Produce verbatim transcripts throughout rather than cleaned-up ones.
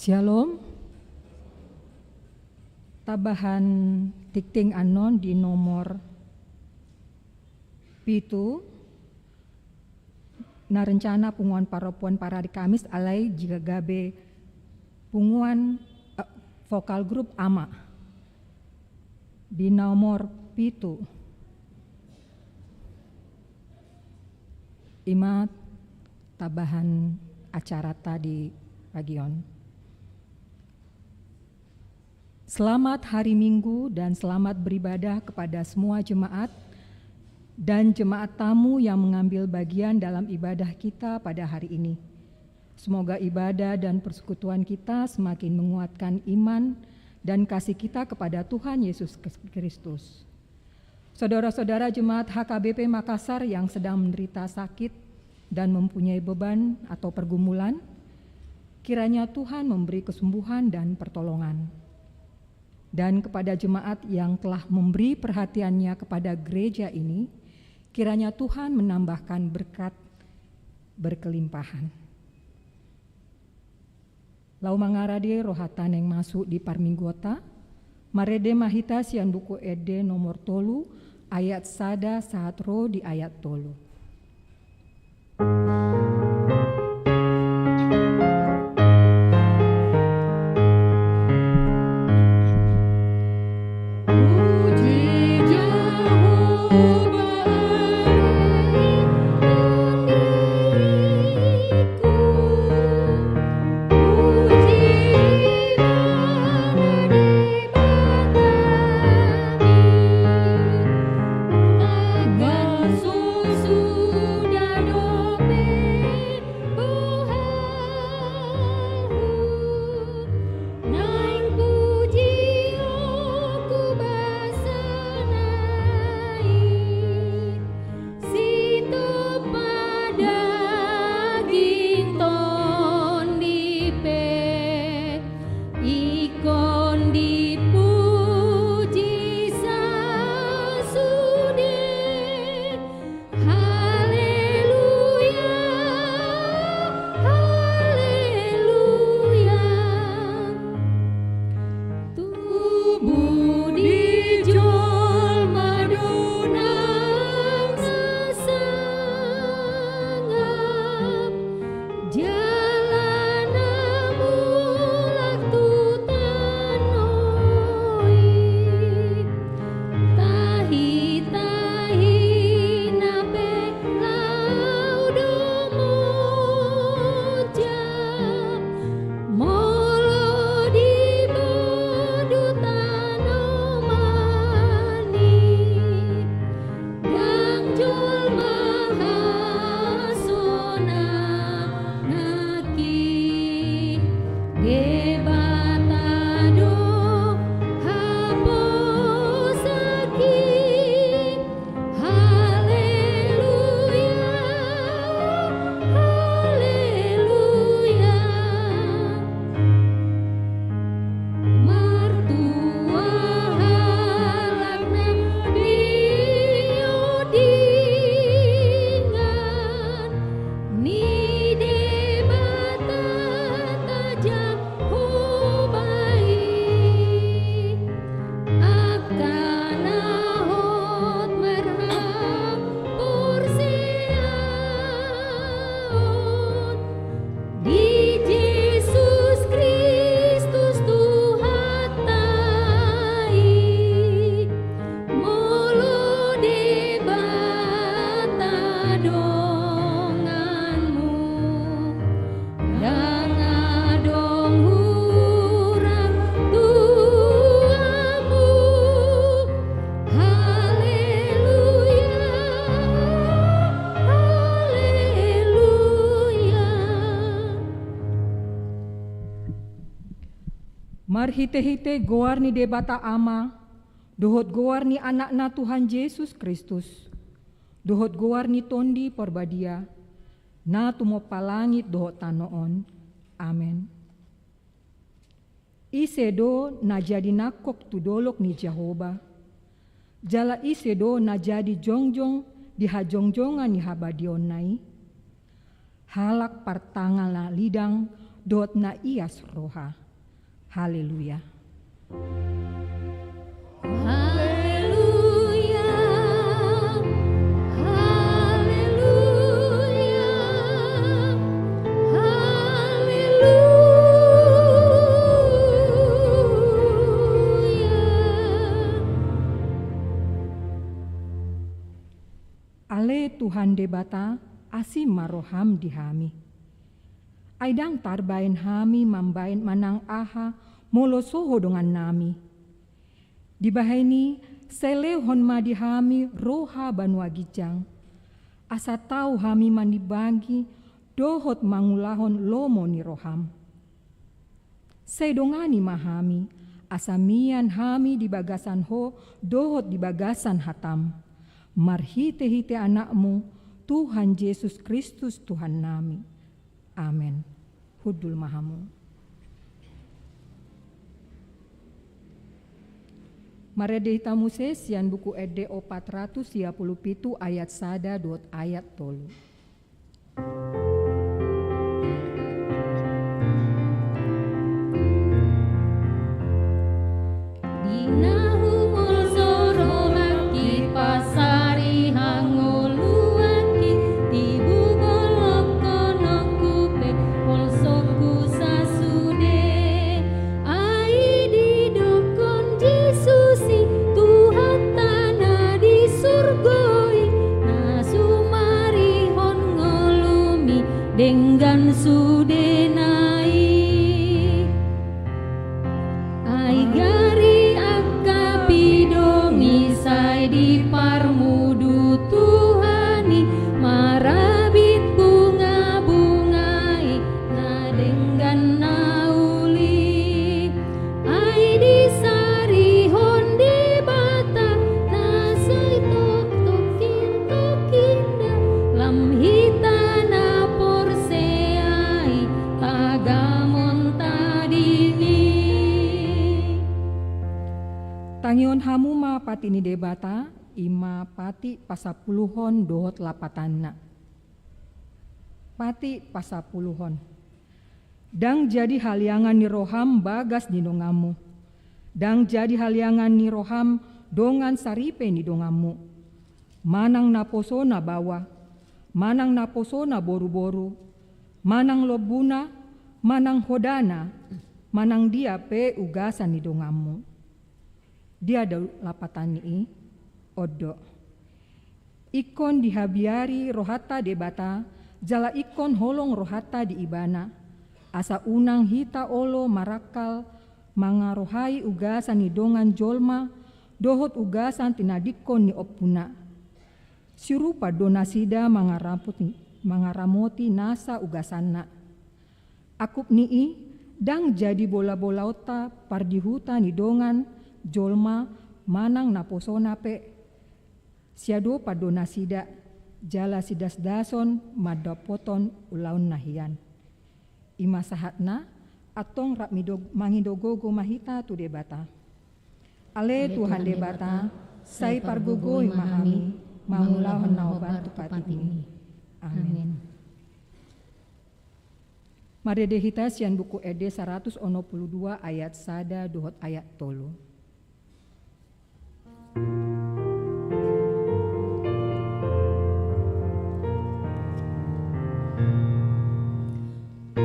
Syalom. Tambahan tingting annon di nomor pitu, na rencana punguan parompuan parari Kamis alai jala gabe punguan, eh, vokal grup ama. Di nomor pitu. I ma tambahan acaranta di pagi on. Selamat hari Minggu dan selamat beribadah kepada semua jemaat dan jemaat tamu yang mengambil bagian dalam ibadah kita pada hari ini. Semoga ibadah dan persekutuan kita semakin menguatkan iman dan kasih kita kepada Tuhan Yesus Kristus. Saudara-saudara jemaat H K B P Makassar yang sedang menderita sakit dan mempunyai beban atau pergumulan, kiranya Tuhan memberi kesembuhan dan pertolongan. Dan kepada jemaat yang telah memberi perhatiannya kepada gereja ini, kiranya Tuhan menambahkan berkat berkelimpahan. Laho mangarade rohanta naeng masuk di parmingguonta, marende ma hita sian Buku Ende nomor tolu, ayat sada sahat ro di ayat tolu. Sitopot daging tondi pe ingkon dipuji sasude. Haleluya, haleluya. Tubu di jolma do nang na sangap, jala na mulak tu tano i. Tahi-tahina pe laho do monjak, molo diboan do tanoman i. Ndang jolma hasonang nangkin, Debata do haposanki. Haleluya, haleluya. Martua halak na di ondingan ni Debata Jahowa i, angka na hot marhaporseaon di Jesus Kristus Tuhanta i. Molo Debata donganmu, ndang adong hurang tu hamu. Haleluya, haleluya. Marhite-hite goar ni Debata Ama, dohot goar ni Anakna Tuhan Jesus Kristus, dohot goar ni Tondi Parbadia, na tumompa langit dohot tano on. Amen. Ise do na jadi nangkok tu dolok ni Jahowa? Jala ise do na jadi jongjong di hajongjongan ni habadiaonna i? Halak partangan na lidang dohot na ias roha. Haleluya. Haleluya, haleluya, haleluya. Ale Tuhan Debata, asi ma roham di hami. Ai ndang tarbaen hami mambaen manang aha molo so Ho dongannami. Dibahen i, sai lehon ma di hami roha banua ginjang, asa tau hami manimbangi dohot mangulahon lomo ni roham. Sai dongani ma hami, asa mian hami di bagasan Ho dohot di bagasan hatam. Marhitehite Anakmu, Tuhan Jesus Kristus Tuhannami. Amen. Hundul ma hamu. Marende hita muse sian Buku Ende opat ratus sia pulu pitu ayat sada dohot ayat tolu. Di na humolso rohangki, pasari hangoluanki, tibu bolongkononku pe polsokku sasude. Ai didokkon Jesus i, Tuhanta na di surgo i, na sumarihon ngolumi denggan sudena i. Ai gari angka pidong i sai diparmudu Tuhan i, marabit bunga-bunga i na denggan na uli. Ai disarihon Debata na sai toktok intok inda, lam hita na porsea i tagamon tading i. Tangihon hamu ma patik ni Debata, i ma patik pasampuluhon dohot lapatanna. Patik pasampuluhon. Ndang jadi haliangan ni roham bagas ni donganmu. Ndang jadi haliangan ni roham dongan saripe ni donganmu. Manang naposona baoa, manang naposona boruboru, manang lombuna, manang hodana, manang dia pe ugasan ni donganmu. Dia do lapatan ni i? On do. Ingkon dihabiari rohanta Debata, jala ingkon holong rohanta di Ibana, asa unang hita olo marangkal mangarohai ugasan ni dongan jolma dohot ugasan tinadingkon ni ompuna. Sirupa do nasida mangaramoti, mangaramoti nasa ugasanna. Angkup ni i, ndang jadi bolabolaonta pardihuta ni dongan jolma manang naposona pe. Siadopan do nasida, jala sidasdason mandapothon ulaonna hian. I ma sahatna, antong rap mido-, mangido gogo ma hita tu Debata. Ale Tuhan Debata, sai pargogoi ma hami mangulahon na hombar tu patikmi. Amen. Marende hita sian Buku Ende saratus onom pulu dua ayat sada dohot ayat tolu.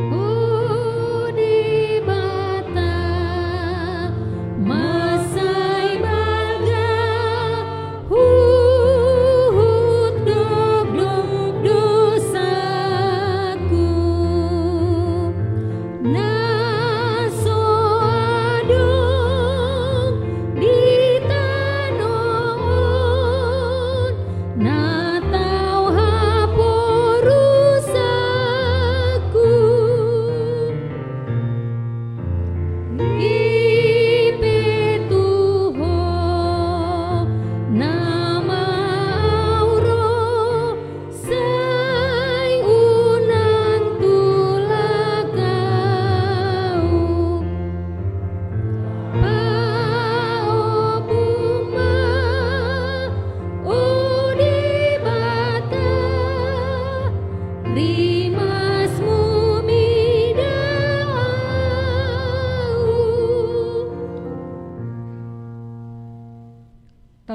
O Debata, mansai balga huhut dokdok dosaku. Na so adong di tano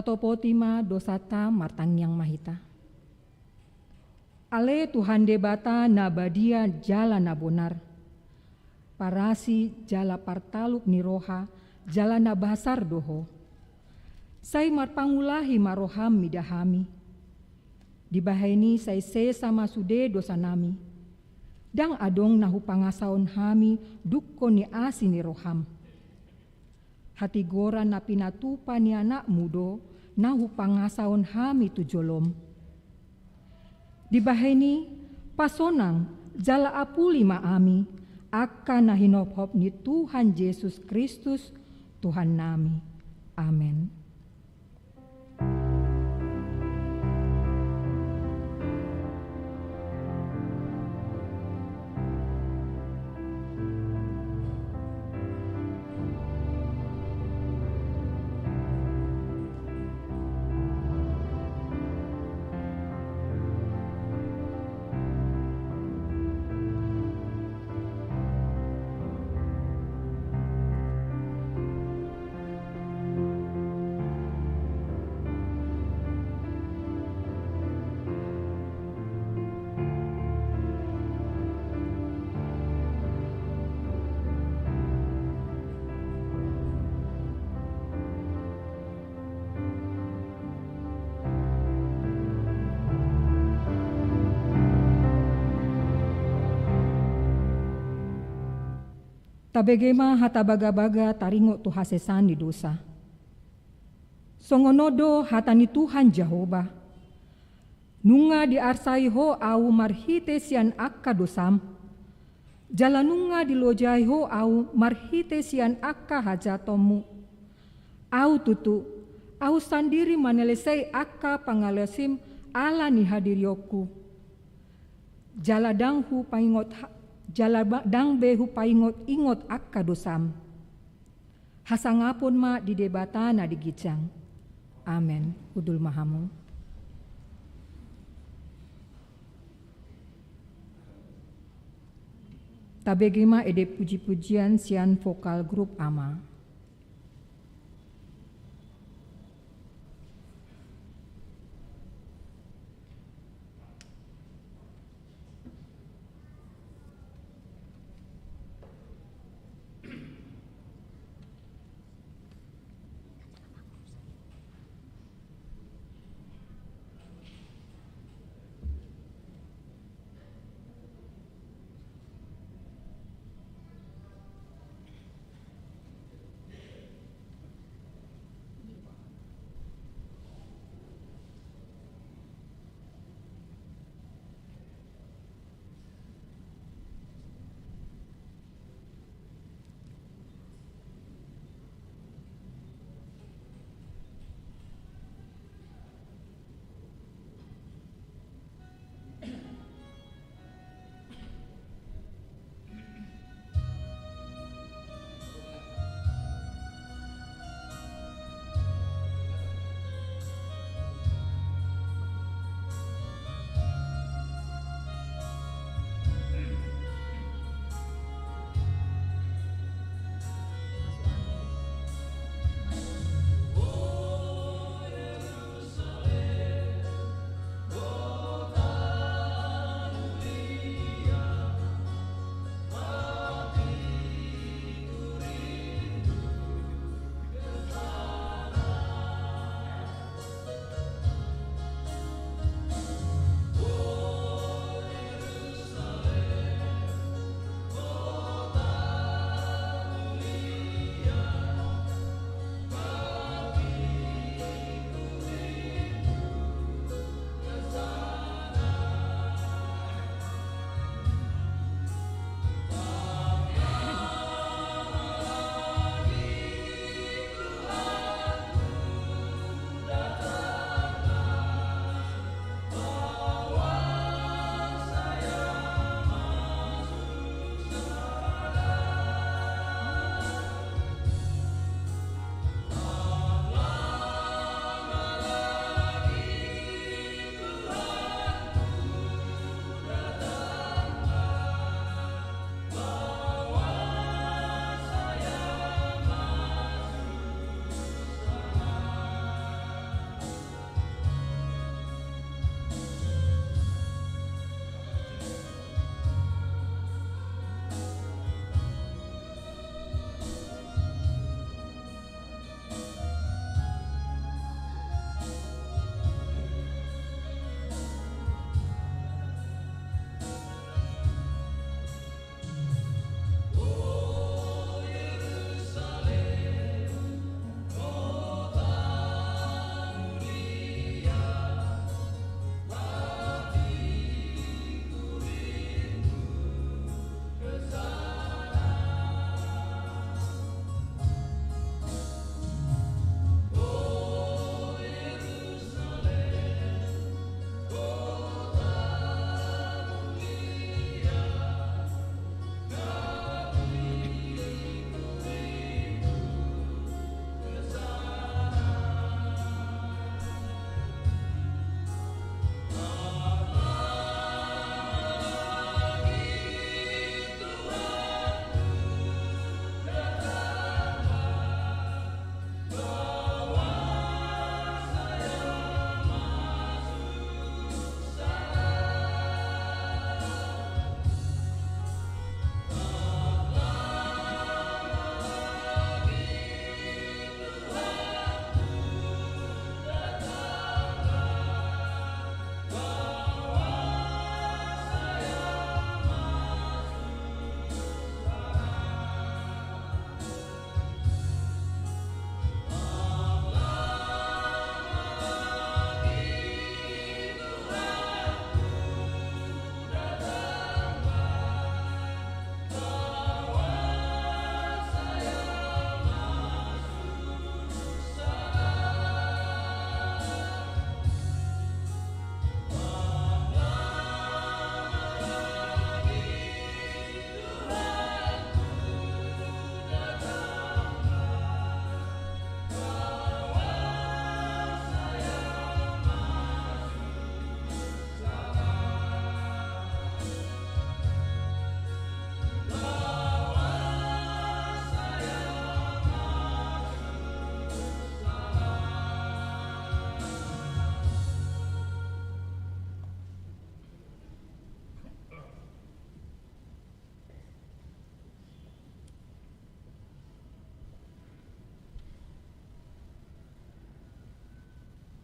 Topoti ma dosanta, martangiang ma hita. Ale Tuhan Debata na badia jala na bonar, parasi jala partalup ni roha, jala na basar do Ho. Sai marpangulahi ma roham mida hami. Dibahen i sai sesa ma sude dosanami. Ndang adong na hupangasahon hami dungkon ni asi ni roham. Hatigoran na pinatupa ni Anakmu do na hupangasahon hami tu jolom. Dibahen i, pasonang jala apuli ma hami, angka na hinophop ni Tuhan Jesus Kristus, Tuhannami. Amen. Tabege ma hata bagabaga taringot tu hasesaan ni dosa. Songon on do hata ni Tuhan Jahowa: Nunga diarsai Ho Ahu marhite sian angka dosam, jala nunga dilojai Ho Ahu marhite sian angka hajahatonmu. Ahu tutu, Ahu sandiri manalsei angka pangalaosim ala ni hadirionku. Jala ndang hupaingot ha-, jala ba-, ndang be hupaingot-ingot angka dosam. Hasangapon ma di Debata na di ginjang. Amen. Hundul ma hamu. Tabege ma ende puji-pujian sian vokal grup Ama.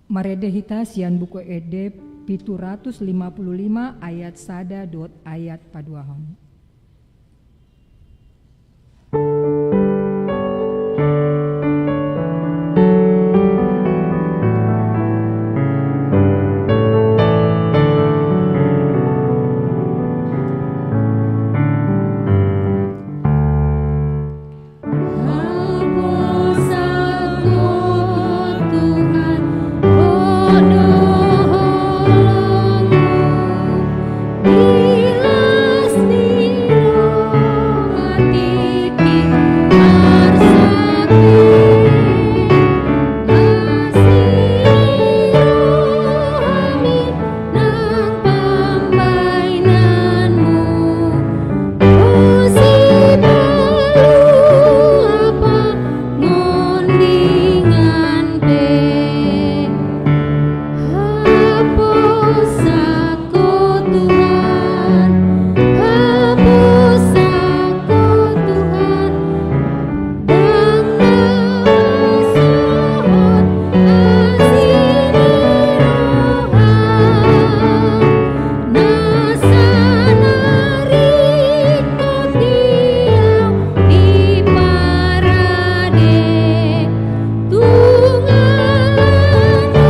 Marende hita sian Buku Ende pitu ratus lima puluh lima ayat sada dohot ayat paduahon. Nang pambahenanmu, husi palu apa ngon dingan pe. Haposan Ho Tuhan, haposan Ho Tuhan, ndang na sohot asi ni roha, na sanaringkot di au di parade, tungalan ni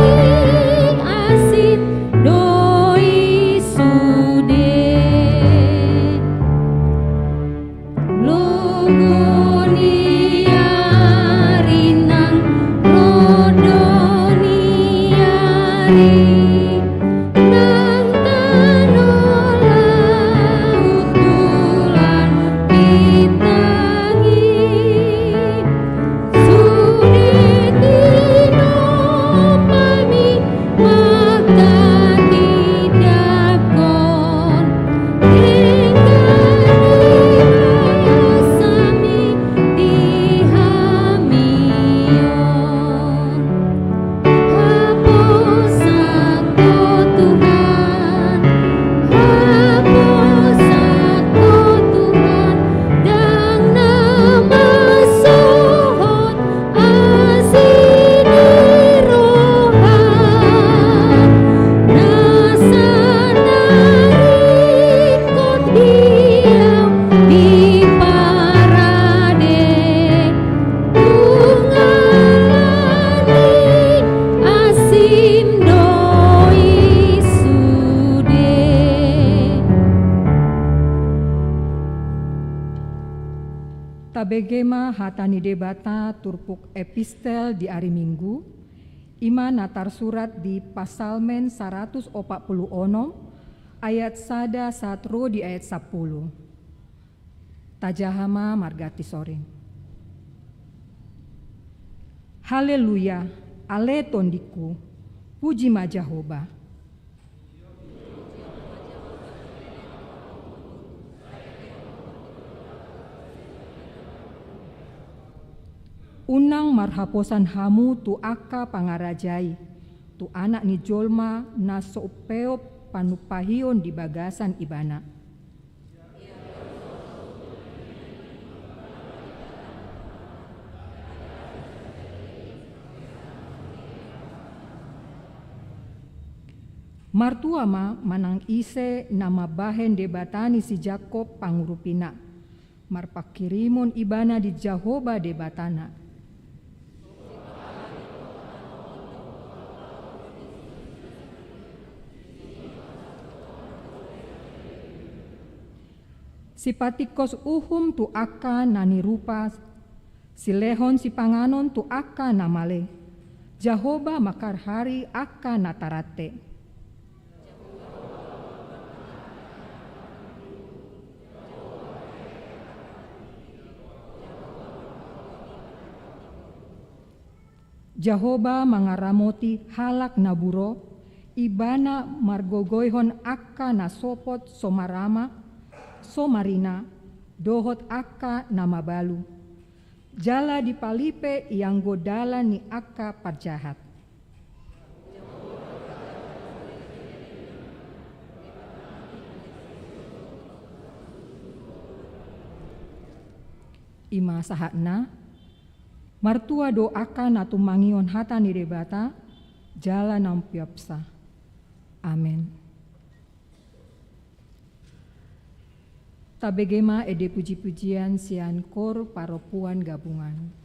asim do i sude. Logo ni ari nang rodo ni ari, nang tano laut bulan bintang i. Sude tinompami manghatindanghon, denggan ni hasami di hami on. Haposan Ho Tuhan, haposan Ho Tuhan, ndang na masohot asi ni roha, na sanaringkot di au di parade, tungalan ni asim do i sude. Tabege ma hata ni Debata turpuk epistel di ari Minggu, i ma na tarsurat di Psalmen saratus opat pulu onom, ayat sada sahat ro di ayat sampulu. Tajaha ma marganti soring. Haleluya, ale tondingku, puji ma Jahowa. Unang marhaposan hamu tu angka pangaraja i, tu Anak ni jolma na so umpeop panumpahion di bagasan ibana. Martua ma manang ise na mambahen Debata ni si Jakob pangurupina, marpanghirimon ibana di Jahowa Debatana. Sipatingkos uhum tu angka na nirupa, silehon sipanganon tu angka na male. Jahowa mangharhari angka na tarante. Jahowa mangaramoti halak na buro, ibana margogoihon angka na sopot so marama, so marina, dohot angka na mabalu. Jala dipalipe ianggo dalan ni angka parjahat. I ma sahatna. Martua do angka na tumangihon hata ni Debata, jala na umpeopsa. Amen. Tabege ma ende puji-pujian sian kor parompuan gabungan.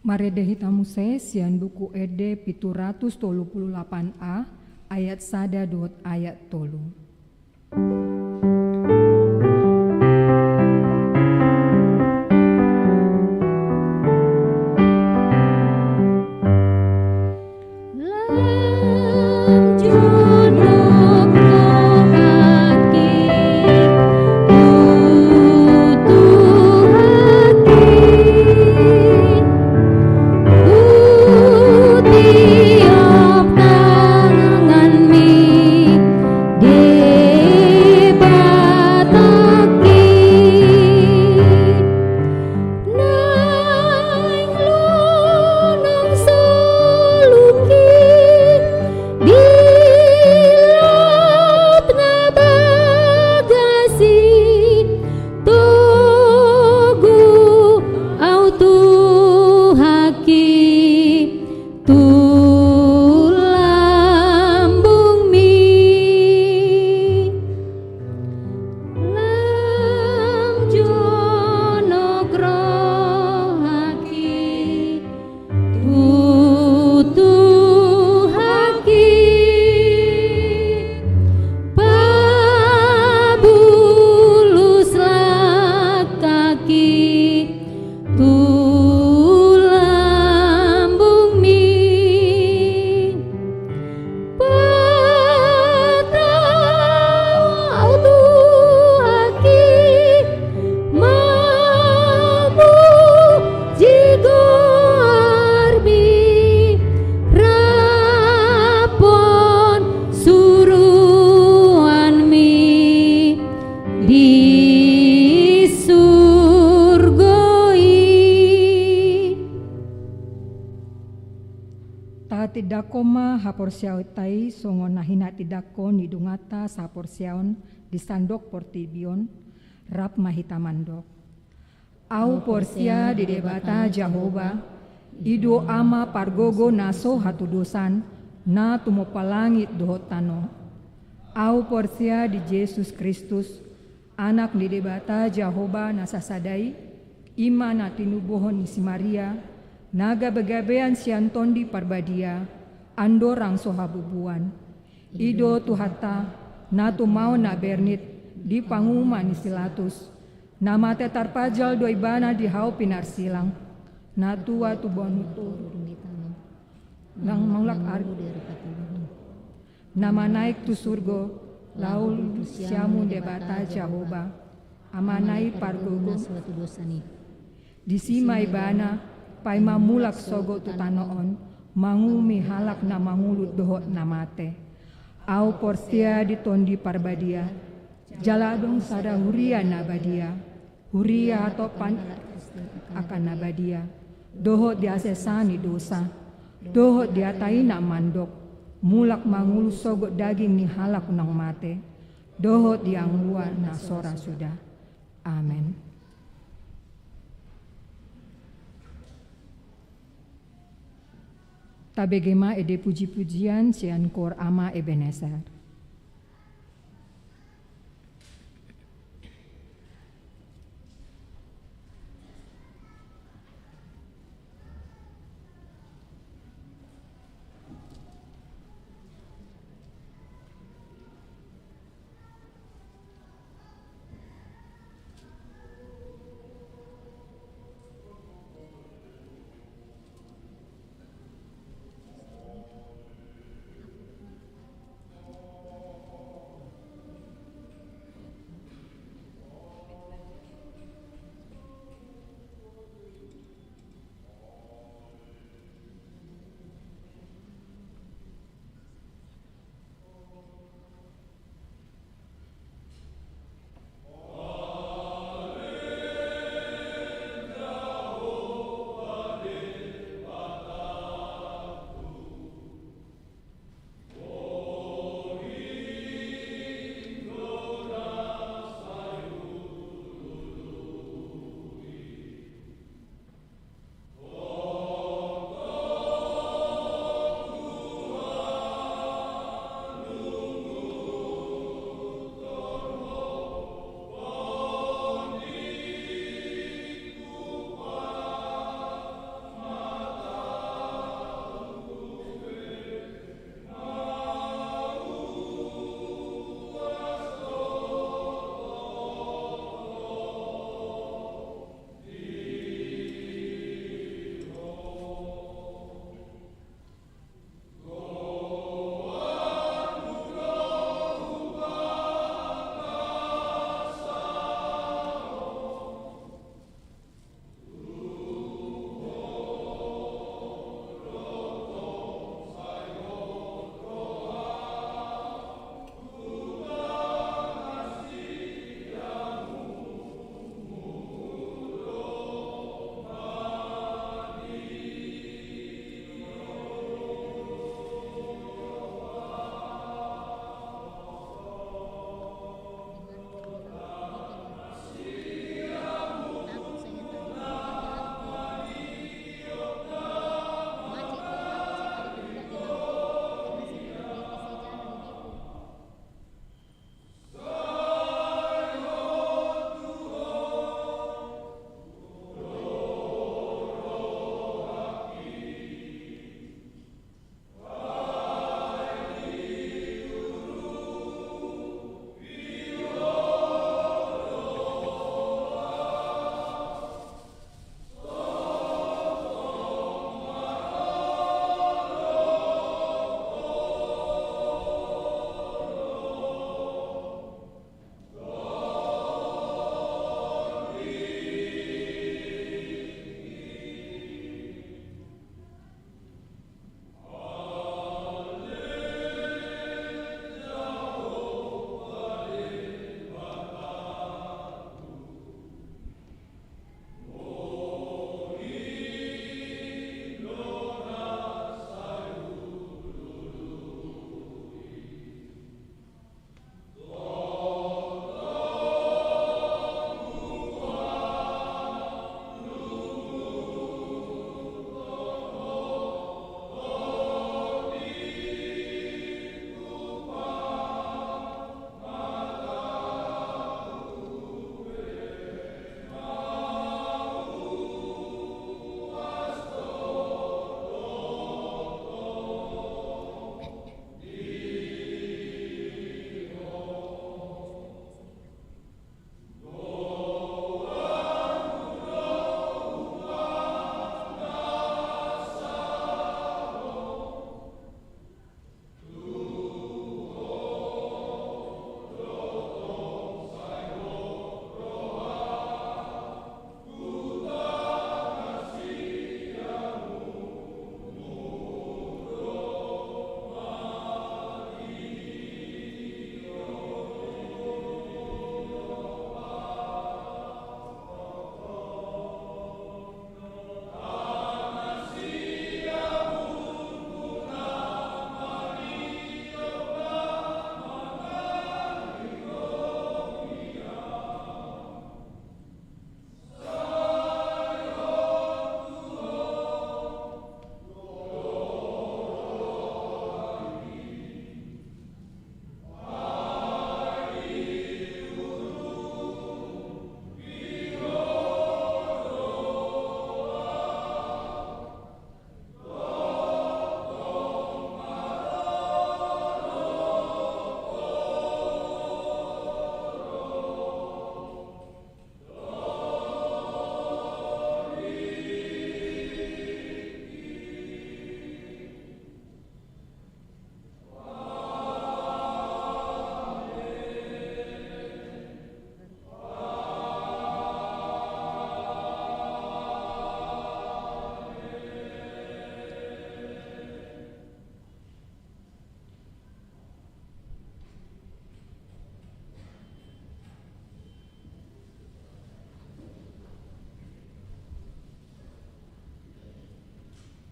Marende hita muse sian Buku Ende pitu ratus tolu pulu lapan a, ayat sada dohot ayat tolu. Naeng lonang solungki di lop na bagas i, togu au Tuhanki tu lambungmi. Lam jonok rohangki tu Tuhanki, pabulus langkangki tu lambungmi. Patau Tuhanki, mamuji goarmi, raphon suruanmi di surgo i. Tahatindangkon ma haporseaonta i songon na hinatindangkon ni donganta sahaporseaon di sandok portibi on, rap ma hita mandok. Ahu porsea di Debata Jahowa, i do Ama pargogo na so hatudosan, na tumompa langit dohot tano. Ahu porsea di Jesus Kristus, Anak ni Debata Jahowa na sasada i, i ma na tinubuhon ni si Maria, na gabegabean sian Tondi Parbadia, andorang so habubuan. I do Tuhanta, na tumaon na bernit di panguhuman ni si Latus, na mate tarpajal do Ibana di hau pinarsilang, na tua tu banua toru, nang mulak ari, na manaek tu surgo, laho ulos siamun Debata Jahowa, Amana i pargogo. Disi ma Ibana paima mulak sogot tu tano on, manguhumi halak na mangolu dohot na mate. Ahu porsea di Tondi Parbadia, jala adong sada huria na badia, huria hatompa angka na badia, dohot di hasesaan ni dosa, dohot di hata i na mandok, mulak mangolu sogot daging ni halak naung mate, dohot di angluan na so ra suda. Amen. Tabege ma ende pujipujian sian Koor Ama Ebenezer.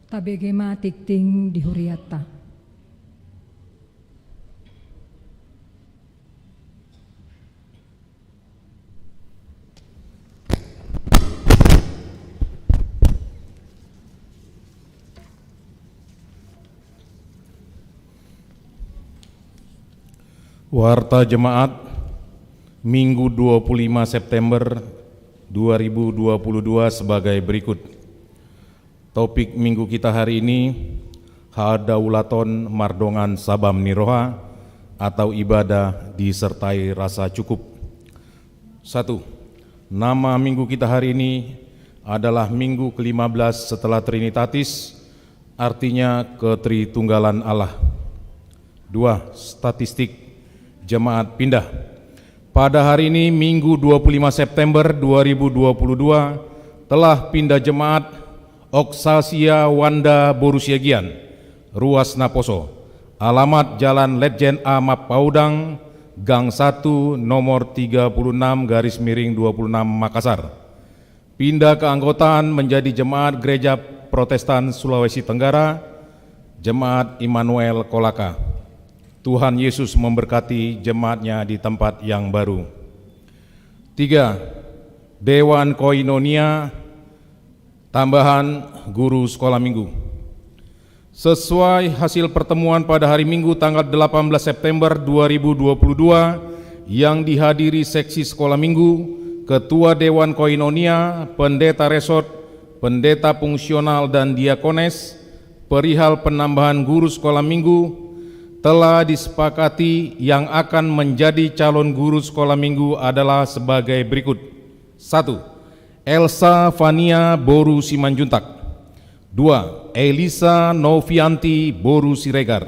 Tabege ma tingting di hurianta. Warta Jemaat, Minggu dua puluh lima September dua ribu dua puluh dua sebagai berikut. Topik Minggu kita hari ini, hadaulaton mardongan sabam ni roha atau ibadah disertai rasa cukup. Satu, nama Minggu kita hari ini adalah Minggu kelima belas setelah Trinitatis, artinya Ketritunggalan Allah. Dua, statistik jemaat pindah. Pada hari ini, Minggu dua puluh lima September dua ribu dua puluh dua, telah pindah jemaat Oksasia Wanda Boru Siagian, Ruas Naposo, alamat Jalan Letjen A Map Paudang, Gang satu, nomor tiga puluh enam garis miring dua puluh enam, Makassar. Pindah keanggotaan menjadi jemaat Gereja Protestan Sulawesi Tenggara, Jemaat Immanuel Kolaka. Tuhan Yesus memberkati jemaatnya di tempat yang baru. Tiga, Dewan Koinonia, tambahan guru sekolah minggu. Sesuai hasil pertemuan pada hari Minggu tanggal delapan belas September dua ribu dua puluh dua yang dihadiri seksi sekolah minggu, ketua Dewan Koinonia, pendeta resort, pendeta fungsional dan diakones, perihal penambahan guru sekolah minggu, telah disepakati yang akan menjadi calon guru sekolah minggu adalah sebagai berikut. Satu, Elsa Fania Boru Simanjuntak. Dua, Elisa Novianti Boru Siregar.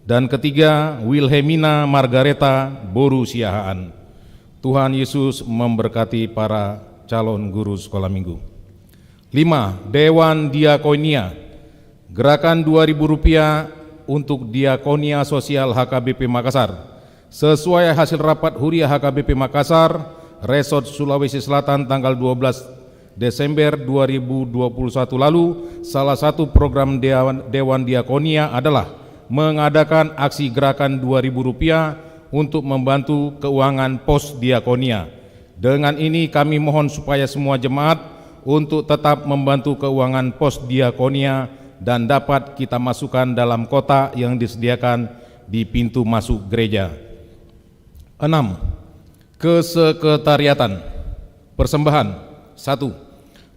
Dan ketiga, Wilhelmina Margareta Boru Siahaan. Tuhan Yesus memberkati para calon guru sekolah minggu. Lima, Dewan Diakonia. Gerakan dua ribu rupiah untuk Diakonia Sosial H K B P Makassar. Sesuai hasil rapat Huria H K B P Makassar, Resort Sulawesi Selatan tanggal dua belas Desember dua ribu dua puluh satu lalu, salah satu program Dewan, Dewan Diakonia adalah mengadakan aksi gerakan dua ribu rupiah untuk membantu keuangan pos diakonia. Dengan ini kami mohon supaya semua jemaat untuk tetap membantu keuangan pos diakonia dan dapat kita masukkan dalam kotak yang disediakan di pintu masuk gereja. Enam, kesekretariatan. Persembahan. Satu.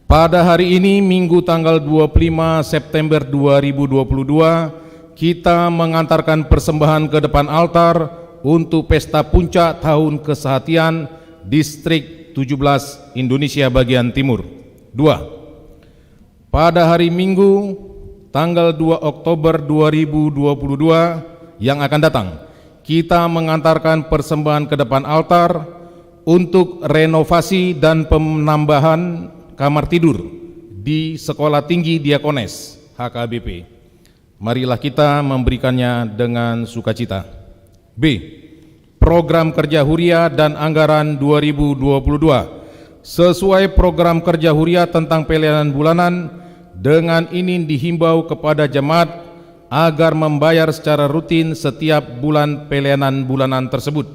Pada hari ini, Minggu tanggal dua puluh lima September dua ribu dua puluh dua, kita mengantarkan persembahan ke depan altar untuk pesta puncak tahun kesehatian Distrik tujuh belas Indonesia bagian timur. Dua. Pada hari Minggu, tanggal dua Oktober dua ribu dua puluh dua yang akan datang, kita mengantarkan persembahan ke depan altar untuk renovasi dan penambahan kamar tidur di Sekolah Tinggi Diakones, H K B P. Marilah kita memberikannya dengan sukacita. B. Program kerja Huria dan anggaran dua ribu dua puluh dua. Sesuai program kerja Huria tentang pelayanan bulanan, dengan ini dihimbau kepada jemaat agar membayar secara rutin setiap bulan pelayanan bulanan tersebut,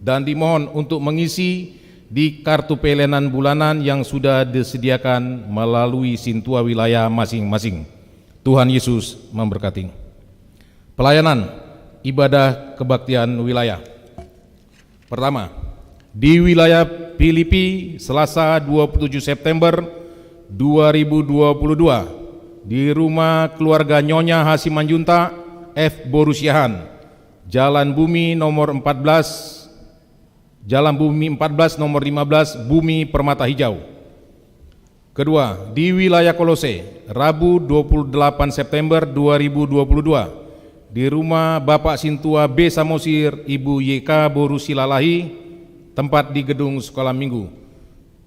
dan dimohon untuk mengisi di kartu pelayanan bulanan yang sudah disediakan melalui sintua wilayah masing-masing. Tuhan Yesus memberkati. Pelayanan ibadah kebaktian wilayah. Pertama, di wilayah Pilipi, Selasa dua puluh tujuh September dua ribu dua puluh dua, di rumah keluarga Nyonya H. Simanjuntak, F. Boru Siahaan, Jalan Bumi nomor empat belas, Jalan Bumi empat belas nomor lima belas, Bumi Permata Hijau. Kedua, di wilayah Kolose, Rabu dua puluh delapan September dua ribu dua puluh dua, di rumah Bapak Sintua B. Samosir, Ibu Y K. Boru Silalahi, tempat di gedung sekolah minggu.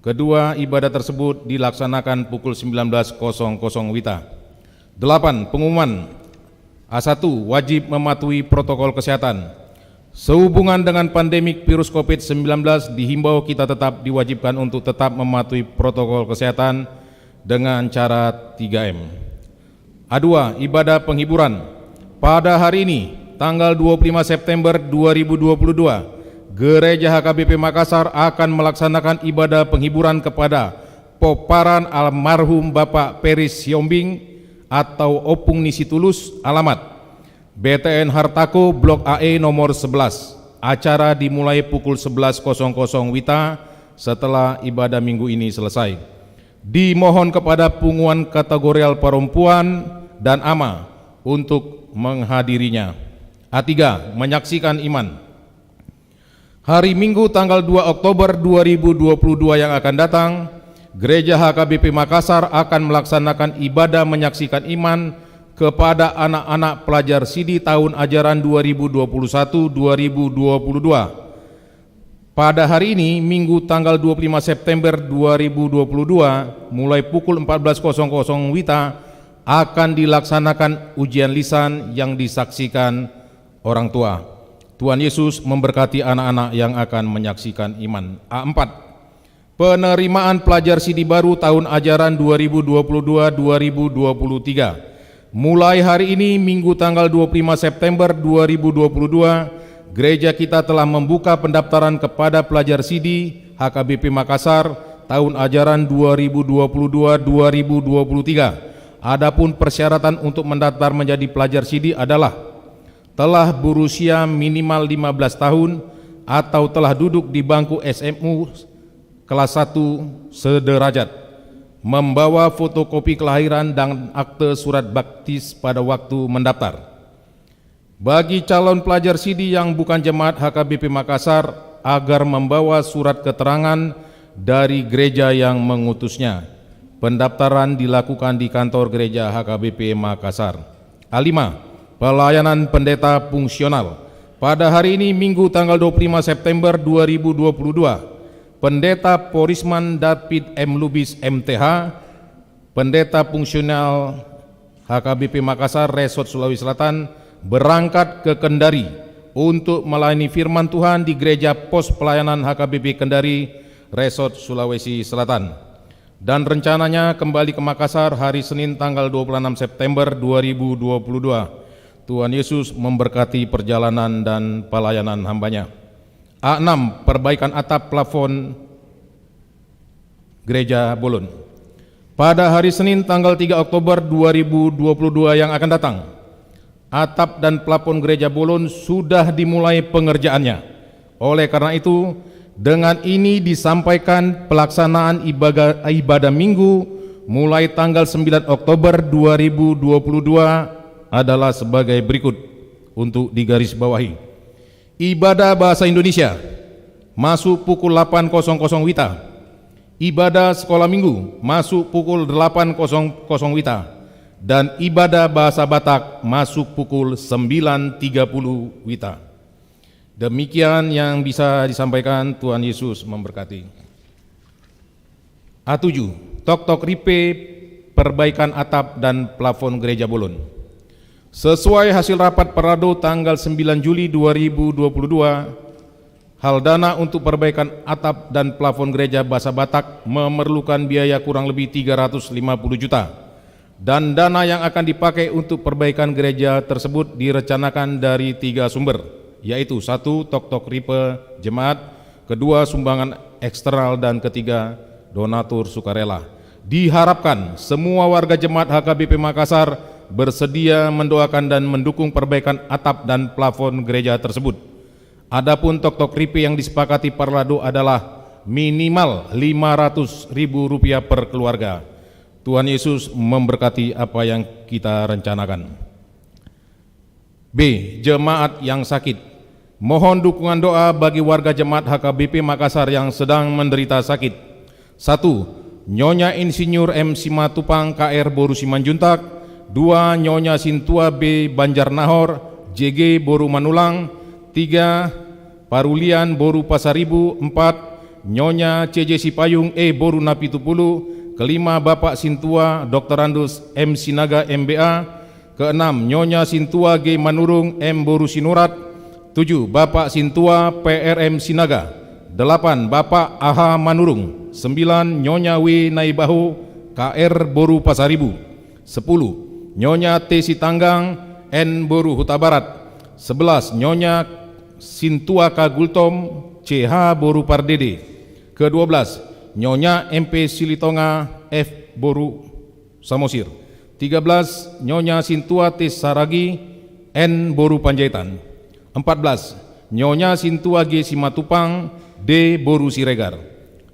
Kedua ibadah tersebut dilaksanakan pukul sembilan belas kosong kosong WITA. Delapan, pengumuman. A satu, wajib mematuhi protokol kesehatan. Sehubungan dengan pandemik virus covid sembilan belas, dihimbau kita tetap diwajibkan untuk tetap mematuhi protokol kesehatan dengan cara tiga M. A dua, ibadah penghiburan. Pada hari ini, tanggal dua puluh lima September dua ribu dua puluh dua, Gereja H K B P Makassar akan melaksanakan ibadah penghiburan kepada pomparan almarhum Bapak Peris Siombing atau Ompung ni si Tulus, alamat B T N Hartako, Blok A E nomor sebelas. Acara dimulai pukul sebelas kosong kosong WITA setelah ibadah minggu ini selesai. Dimohon kepada punguan kategorial perempuan dan ama untuk menghadirinya. A tiga, menyaksikan iman. Hari Minggu tanggal dua Oktober dua ribu dua puluh dua yang akan datang, Gereja H K B P Makassar akan melaksanakan ibadah menyaksikan iman kepada anak-anak pelajar sidi tahun ajaran dua ribu dua puluh satu dua ribu dua puluh dua. Pada hari ini, Minggu tanggal dua puluh lima September dua ribu dua puluh dua, mulai pukul empat belas kosong kosong WITA, akan dilaksanakan ujian lisan yang disaksikan orang tua. Tuhan Yesus memberkati anak-anak yang akan menyaksikan iman. A empat, penerimaan pelajar sidi baru tahun ajaran dua ribu dua puluh dua dua ribu dua puluh tiga. Mulai hari ini, Minggu tanggal dua puluh lima September dua ribu dua puluh dua, gereja kita telah membuka pendaftaran kepada pelajar sidi H K B P Makassar tahun ajaran dua ribu dua puluh dua dua ribu dua puluh tiga. Adapun persyaratan untuk mendaftar menjadi pelajar sidi adalah telah berusia minimal lima belas tahun atau telah duduk di bangku S M U kelas satu sederajat, membawa fotokopi kelahiran dan akte surat baptis pada waktu mendaftar. Bagi calon pelajar sidi yang bukan jemaat H K B P Makassar, agar membawa surat keterangan dari gereja yang mengutusnya. Pendaftaran dilakukan di kantor gereja H K B P Makassar. A lima, pelayanan pendeta fungsional. Pada hari ini, Minggu tanggal dua puluh lima September dua ribu dua puluh dua, Pendeta Porisman David M Lubis, M T H, Pendeta Fungsional H K B P Makassar, Resort Sulawesi Selatan, berangkat ke Kendari untuk melayani firman Tuhan di Gereja Pos Pelayanan H K B P Kendari, Resort Sulawesi Selatan. Dan rencananya kembali ke Makassar hari Senin tanggal dua puluh enam September dua ribu dua puluh dua. Tuhan Yesus memberkati perjalanan dan pelayanan hamba-Nya. A enam, perbaikan atap plafon Gereja Bolon. Pada hari Senin tanggal tiga Oktober dua ribu dua puluh dua yang akan datang, atap dan plafon Gereja Bolon sudah dimulai pengerjaannya. Oleh karena itu, dengan ini disampaikan pelaksanaan ibaga-, ibadah Minggu mulai tanggal sembilan Oktober dua ribu dua puluh dua adalah sebagai berikut, untuk digarisbawahi. Ibadah bahasa Indonesia masuk pukul delapan kosong kosong WITA. Ibadah sekolah minggu masuk pukul delapan kosong kosong WITA. Dan ibadah bahasa Batak masuk pukul sembilan tiga puluh WITA. Demikian yang bisa disampaikan, Tuhan Yesus memberkati. A tujuh, toktok ripe perbaikan atap dan plafon Gereja Bolon. Sesuai hasil rapat parado tanggal sembilan Juli dua ribu dua puluh dua, hal dana untuk perbaikan atap dan plafon Gereja Bahasa Batak memerlukan biaya kurang lebih tiga ratus lima puluh juta. Dan dana yang akan dipakai untuk perbaikan gereja tersebut direncanakan dari tiga sumber, yaitu satu, toktok ripe jemaat, kedua, sumbangan eksternal, dan ketiga, donatur sukarela. Diharapkan semua warga jemaat H K B P Makassar bersedia mendoakan dan mendukung perbaikan atap dan plafon gereja tersebut. Adapun toktok ripe yang disepakati parado adalah minimal lima ratus ribu rupiah per keluarga. Tuhan Yesus memberkati apa yang kita rencanakan. B, jemaat yang sakit. Mohon dukungan doa bagi warga jemaat H K B P Makassar yang sedang menderita sakit. Satu, Nyonya Insinyur M Simatupang, K R, boru Simanjuntak. Dua, Nyonya Sintua B Banjarnahor, J G, boru Manulang. Tiga, Parulian, boru Pasaribu. Empat, Nyonya C J Sipayung E, boru Napitupulu. Kelima, Bapak Sintua Doktorandus M Sinaga, M B A. Keenam, Nyonya Sintua G Manurung, M, boru Sinurat. Tujuh, Bapak Sintua P R M Sinaga. Delapan, Bapak A H Manurung. Sembilan, Nyonya W Naibaho, K R, boru Pasaribu. Sepuluh, Nyonya T Sitanggang, N boru Hutabarat. Sebelas, Nyonya Sintua K Gultom, C H boru Pardede. Kedua belas, Nyonya M P Silitonga, F boru Samosir. Tiga belas, Nyonya Sintua T Saragi, N boru Panjaitan. Empat belas, Nyonya Sintua G Simatupang, D boru Siregar.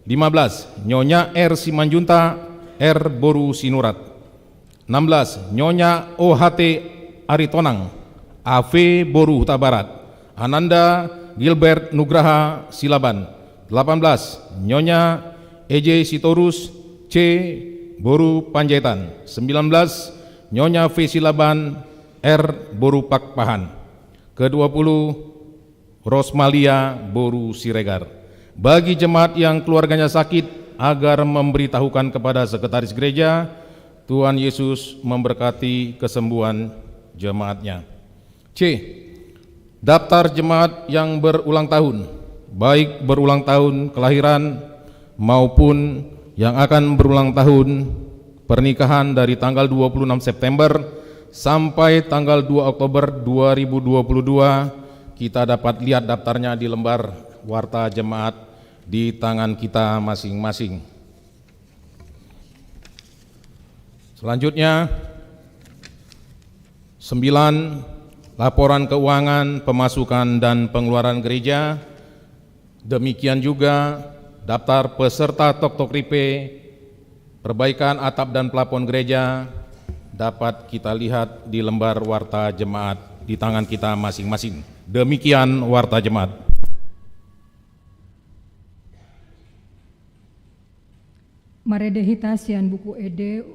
Lima belas, Nyonya R Simanjuntak, R boru Sinurat. Enam belas, Nyonya O H T Aritonang, A V boru Hutabarat. Ananda Gilbert Nugraha Silaban. Delapan belas, Nyonya E J Sitorus, C boru Panjaitan. Sembilan belas, Nyonya V Silaban, R boru Pakpahan. Kedua puluh, Rosmalia boru Siregar. Bagi jemaat yang keluarganya sakit, agar memberitahukan kepada sekretaris gereja. Tuhan Yesus memberkati kesembuhan jemaatnya. C. Daftar jemaat yang berulang tahun, baik berulang tahun kelahiran maupun yang akan berulang tahun pernikahan dari tanggal dua puluh enam September sampai tanggal dua Oktober dua ribu dua puluh dua, kita dapat lihat daftarnya di lembar warta jemaat di tangan kita masing-masing. Selanjutnya, sembilan, laporan keuangan, pemasukan, dan pengeluaran gereja. Demikian juga daftar peserta toktok ripe, perbaikan atap dan plafon gereja dapat kita lihat di lembar warta jemaat di tangan kita masing-masing. Demikian warta jemaat. Marende hita sian Buku Ende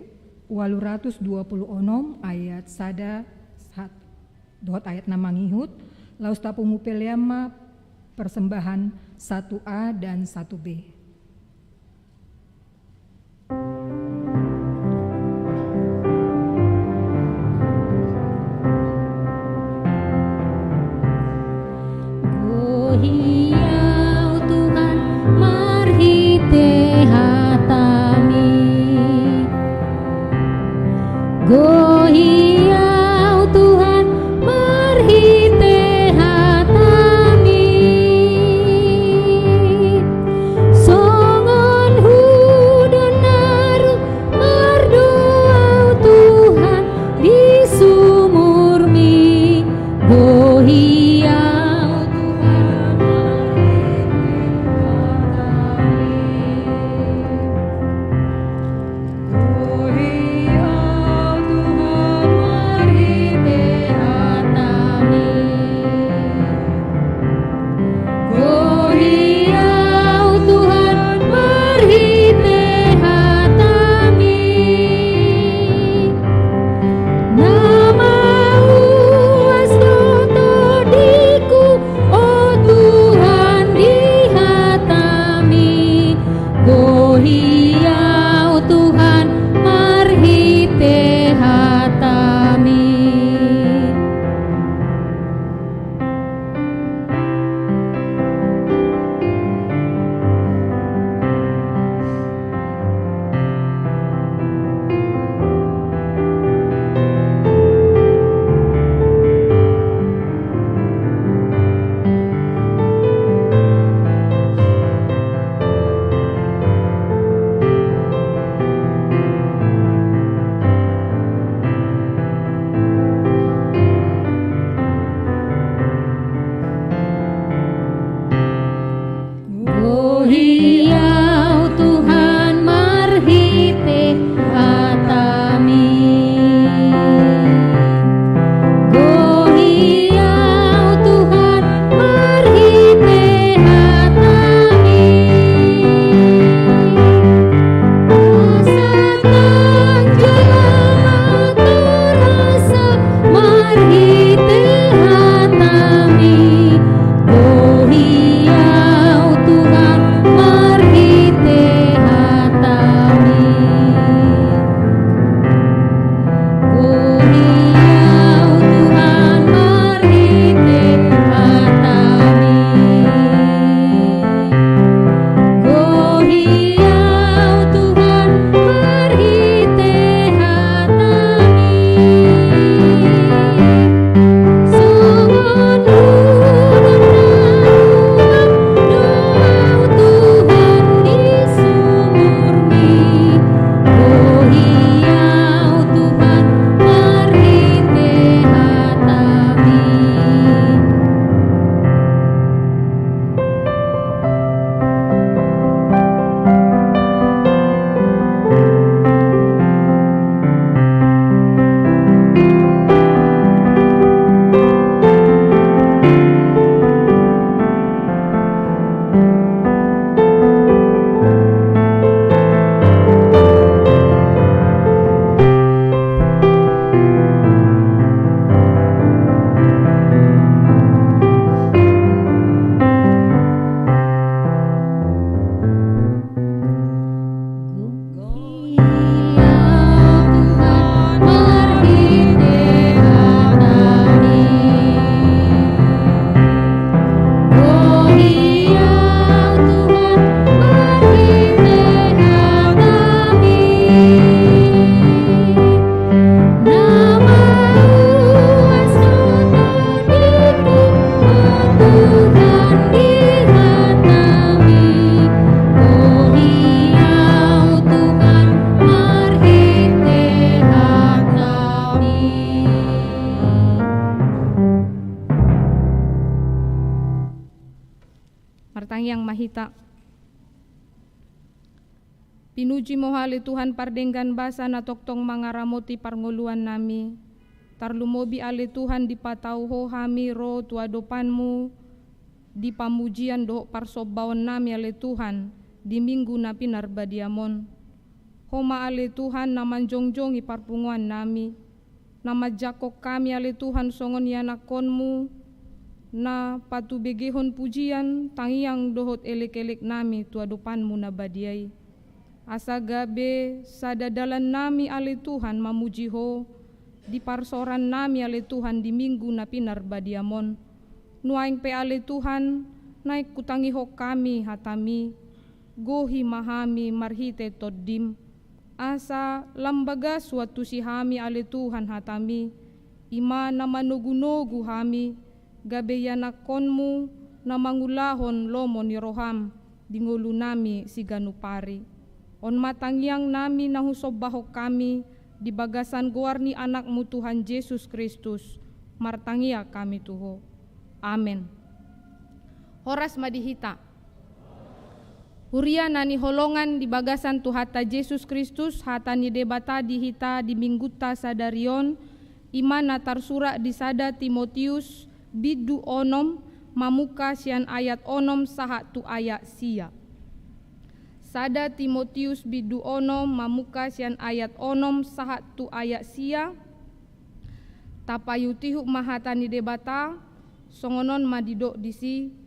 ualu ratus dua puluh onom ayat sada sahat dohot ayat na mangihut, laos tapungu pelean ma persembahan satu A dan satu B. Gohi Au Tuhan marhite hataMi. Gohi Au Tuhan marhite hataMi. So Martangiang ma hita. Pinujimo Ho ale Tuhan pardenggan basa na tongtong mangaramoti parngoluannami. Tarlumobi ale Tuhan dipatau Ho hami ro tu adopanMu di pamujian dohot parsombaonnami ale Tuhan di Minggu na pinarbadiam on. Ho ma ale Tuhan na manjongjongi parpunguannami. Na manjangkon hami ale Tuhan songon ianakkonMu, na patubegehon pujian, tangiang dohot elekeleknami tu adopanMu na badia i. Asa gabe sada dalannami ale Tuhan mamuji Ho, di parsaorannami ale Tuhan di Minggu na pinarbadiam on. Nuaeng pe ale Tuhan, naeng hutangihon hami hataMi, gohi ma hami marhite TondiM. Asa lam bagas huantusi hami ale Tuhan hataMi, i ma na manogunogu hami, gabe ianakkonMu na mangulahon lomo ni rohaM di ngolunami siganup ari. On ma tangiangnami na husombahon hami di bagasan goar ni AnakMu Tuhan Jesus Kristus, martangiang hami tu Ho. Amen. Horas ma di hita. Huria na hinaholongan di bagasan Tuhanta Jesus Kristus, hata ni Debata di hita di Minggunta sadari on, i ma na tarsurat di sada Timotius bindu onom mamungka sian ayat onom sahat tu ayat sia. Sada Timotius bindu onom mamungka sian ayat onom sahat tu ayat sia. Tapaihutihut ma hata ni Debata, songon on ma didok disi.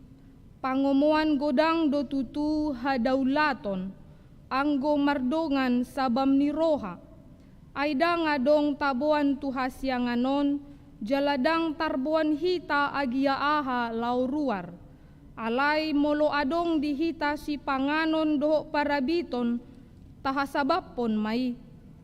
Pangomoan godang do tutu hadaulaton, anggo mardongan sabam ni roha. Ai ndang adong taboan tu hasiangan on, jala ndang tarboan hita agia aha laho ruar. Alai molo adong di hita sipanganon dohot parabiton, tahasabamhon ma i.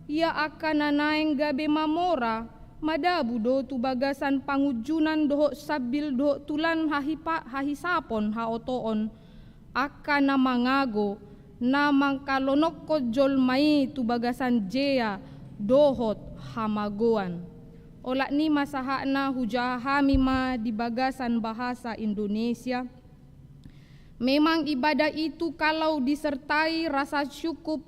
Ia angka na naeng gabe mamora, madabu do tu bagasan pangunjunan dohot sambil dohot tulan hahipa-, hahisapon haotoon, angka na mangago, na mangkalonokhon jolma i tu bagasan jea dohot hamagoan. Olat ni ma sahatna hujaha hami ma di bagasan bahasa Indonesia. Memang ibadah itu kalau disertai rasa syukur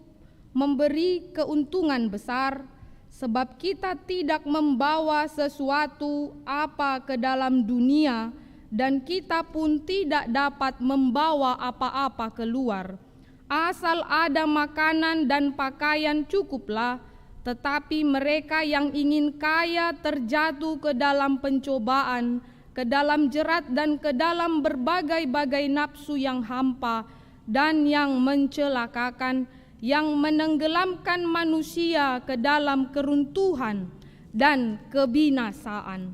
memberi keuntungan besar, sebab kita tidak membawa sesuatu apa ke dalam dunia, dan kita pun tidak dapat membawa apa-apa keluar. Asal ada makanan dan pakaian cukuplah, tetapi mereka yang ingin kaya terjatuh ke dalam pencobaan, ke dalam jerat dan ke dalam berbagai-bagai nafsu yang hampa dan yang mencelakakan, yang menenggelamkan manusia ke dalam keruntuhan dan kebinasaan.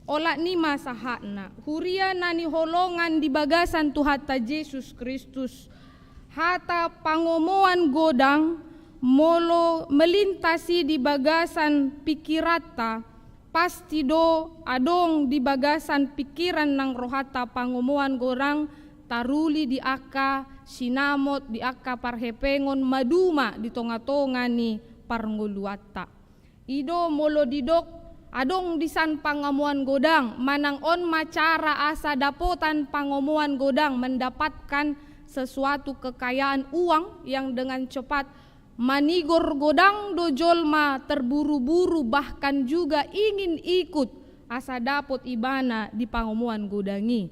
Olat ni ma sahatna, huria na hinaholongan di bagasan Tuhanta Jesus Kristus, hata pangomoan godang molo melintas i di bagasan pikiranta, pasti do adong di bagasan pikiran nang rohanta pangomoan godang taruli di angka sinamot, di angka parhepengon maduma di tonga-tonga ni parngoluanta. I do molo didok adong disan pangomoan godang, manang on ma cara asa dapotan pangomoan godang, mendapatkan sesuatu kekayaan uang yang dengan cepat. Manigor godang do jolma terburu-buru, bahkan juga ingin ikut asa dapot ibana di pangomoan godang i.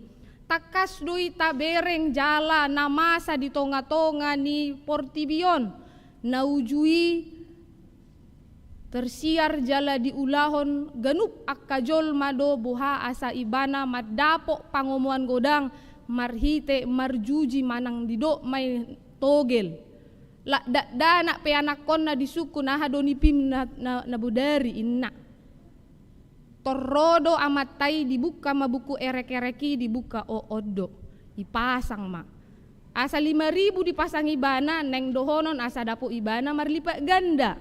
Tangkas do i tabereng jala na masa di tonga-tonga ni portibi on, na uju i tersiar jala diulahon ganup angka jolma do boha asa ibana mandapot pangomoan godang marhite marjuji manang didok ma i togel. Lak dakdanak pe anakkonna disungkun aha do nipim na, na, na bodari inna. Tor ro do amanta i, dibuka ma buku erek-erek i, dibuka, o, on do. Dipasang ma. Asa lima ribu dipasang ibana, naeng dohonon asa dapot ibana marlipat ganda.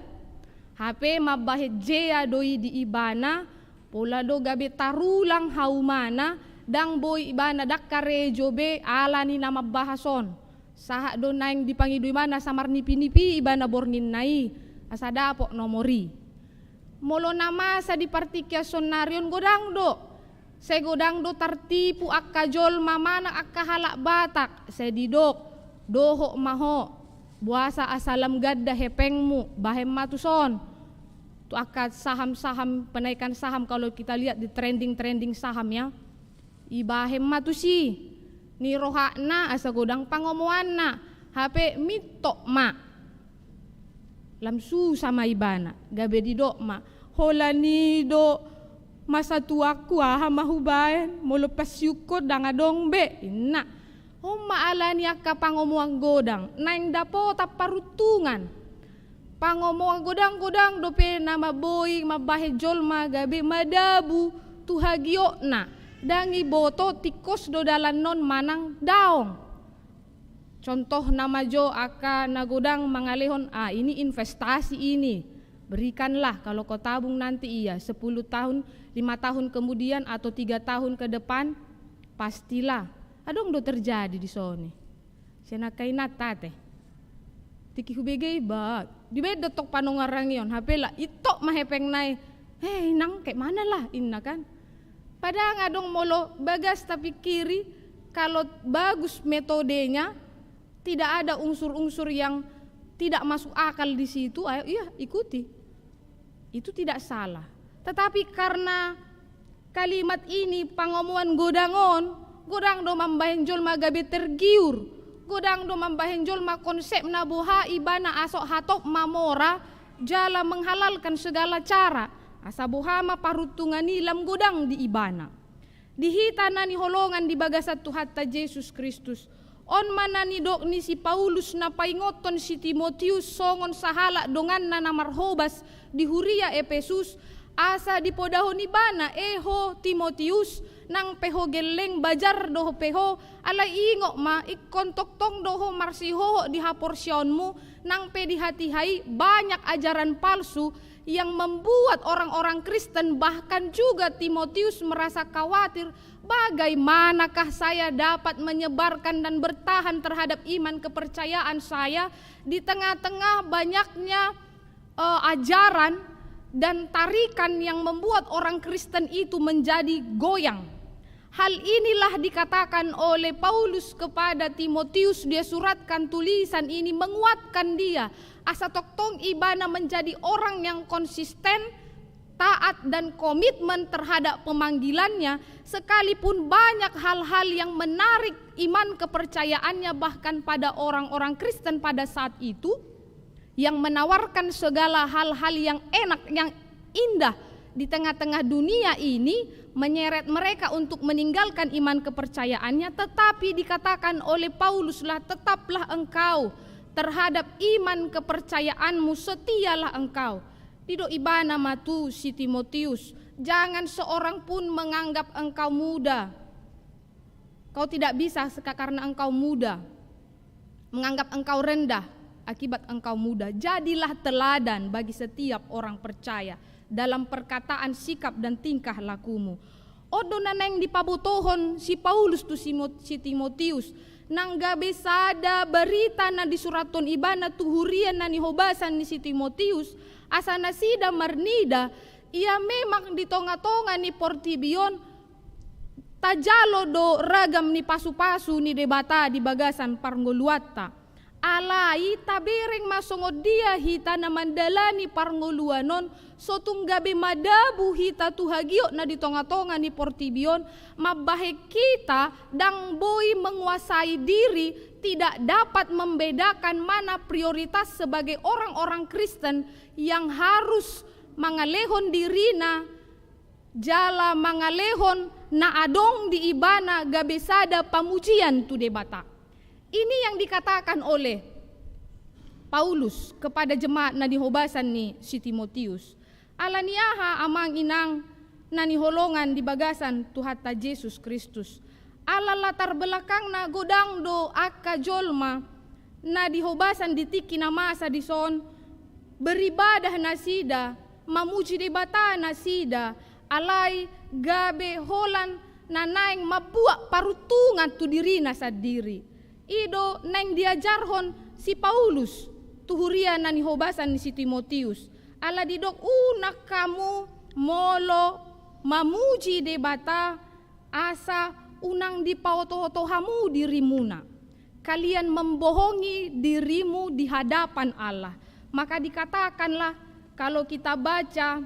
Hape mambahen jea do i di ibana, pola do gabe tarulang haumana, ndang boi ibana ndang karejo be ala ni na mambahas on. Sahat do naeng dipangido ibana asa marnipi-nipi ibana borngin na i, asa dapot nomor i. Molo na masa di partingkian saonnari on godang do. Sai godang do tartipu angka jolma manang angka halak Batak, sai didok, dohot ma ho, boasa asa lam ganda hepengmu, bahen ma tuson. Tu angka saham-saham, penaikan saham, kalau kita lihat di trending-trending saham ya. Ibahen ma tusi, ni rohakna asa godang pangomoanna, hape mintok ma. Lam susa ma ibana, gabe didok ma, holan i do masa tuangku aha ma hubahen, molo pansiukkon ndang adong be, inna. On ma ala ni angka pangomoan godang, naeng dapotan paruntungan. Pangomoan godang-godang dope na mamboi mambahen jolma gabe madabu tu hagiotna, ndang iboto tingkos do dalan on manang daong. Contohna ma jo angka na godang mangalehon, ah, ini investasi ini, berikanlah, kalau kau tabung nanti iya sepuluh tahun, lima tahun kemudian atau tiga tahun ke depan, pastilah. Adong do terjadi di soni. Sian angka inanta ate. Tingki hubege i ba, dibaen do tong panongarangion, hape lak intok ma hepengna i, eh inang, kayak mana lah, inna kan. Padahal adong molo bagas tapingkiri, kalau bagus metodenya, tidak ada unsur-unsur yang tidak masuk akal di situ, ayo iya ikuti. Itu tidak salah. Tetapi karena kalimat ini, pangomoan godang on, godang do mambahen jolma gabe tergiur, godang do mambahen jolma konsepna boha ibana asok hatop mamora jala menghalalkan segala cara, asa boha ma paruntungan i lam godang di ibana. Di hita na niholongan di bagasan Tuhanta Jesus Kristus, on ma na nidok ni si Paulus na paingothon si Timotius songon sahalak donganna na marhobas di huria Epesus, asa dipodahon ibana, e ho Timotius, nang pe ho gelleng bajar do pe ho, alai ingot ma, ingkon tongtong do ho marsihohot di haporseaonmu, nang pe di hatiha i banyak ajaran palsu yang membuat orang-orang Kristen, bahkan juga Timotius merasa khawatir, bagaimanakah saya dapat menyebarkan dan bertahan terhadap iman kepercayaan saya di tengah-tengah banyaknya, eh, ajaran dan tarikan yang membuat orang Kristen itu menjadi goyang. Hal inilah dikatakan oleh Paulus kepada Timotius, dia suratkan tulisan ini menguatkan dia, asa tongtong ibana menjadi orang yang konsisten, taat dan komitmen terhadap pemanggilannya, sekalipun banyak hal-hal yang menarik iman kepercayaannya bahkan pada orang-orang Kristen pada saat itu, yang menawarkan segala hal-hal yang enak, yang indah di tengah-tengah dunia ini, menyeret mereka untuk meninggalkan iman kepercayaannya, tetapi dikatakan oleh Pauluslah, tetaplah engkau terhadap iman kepercayaanmu, setialah engkau. Didok ibana ma tu si Timotius, jangan seorang pun menganggap engkau muda. Kau tidak bisa seka-, karena engkau muda, menganggap engkau rendah akibat engkau muda. Jadilah teladan bagi setiap orang percaya dalam perkataan, sikap, dan tingkah lakumu. On do na naeng dipabotohon si Paulus tu si Mo-, si Timotius, nang gabe sada barita na disurathon ibana tu huria na nihobasan ni si Timotius, asa nasida marnida, ia memang di tonga-tonga ni portibi on, tajalo do ragam ni pasu-pasu ni Debata di bagasan parngoluanta. Alai tabereng ma songon dia hita na mandalani parngoluan on, so tung gabe madabu hita tu hagiot na di tonga-tonga ni portibi on, mambahen hita ndang boi menguasai diri, tidak dapat membedakan mana prioritas sebagai orang-orang Kristen yang harus mangalehon dirina jala mangalehon na adong di ibana gabe sada pamujian tu Debata. Ini yang dikatakan oleh Paulus kepada jemaat na di hobasan ni si Timotius. Ala ni aha, amang inang na hinaholongan di bagasan Tuhanta Jesus Kristus? Ala latar belakangna godang do angka jolma na di hobasan di tingki na masa dison, beribadah nasida, mamuji Debata nasida, alai gabe holan na naeng mambuat paruntungan tu dirina sandiri. I do naeng diajarhon si Paulus tu huria na di hobasan ni si Timotius. Ala didok, unang hamu molo mamuji Debata, asa unang dipaoto-oto hamu dirimuna. Kalian membohongi dirimu di hadapan Allah. Maka dikatakanlah, kalau kita baca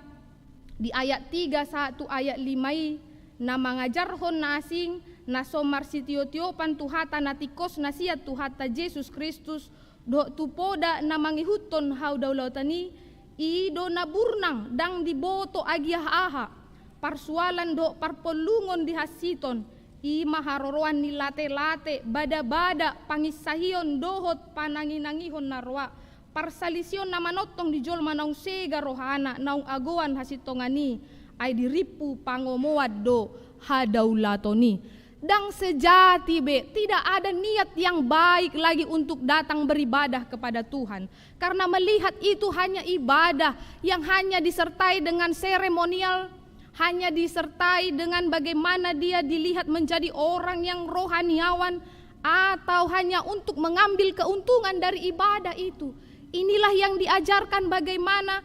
di ayat tiga sahat tu ayat lima i, na mangajarhon na asing, na so marsitio-tiopan tu hata na tingkos na sian Tuhanta Jesus Kristus, dohot tu poda na mangihuthon hadaulaton i, i do na burnang, ndang diboto agia aha, parsualan dohot parpollungon dihansiton, i ma haroroan ni late-late, bada-bada, panginsahion dohot panangi-nangihon na roa, parsalision na manongtong di jolma naung sega rohana, naung agoan hasintongan i, ai dirimpu pangomoan do hadaulaton i. Ndang sejati be, tidak ada niat yang baik lagi untuk datang beribadah kepada Tuhan. Karena melihat itu hanya ibadah yang hanya disertai dengan seremonial, hanya disertai dengan bagaimana dia dilihat menjadi orang yang rohaniawan, atau hanya untuk mengambil keuntungan dari ibadah itu. Inilah yang diajarkan bagaimana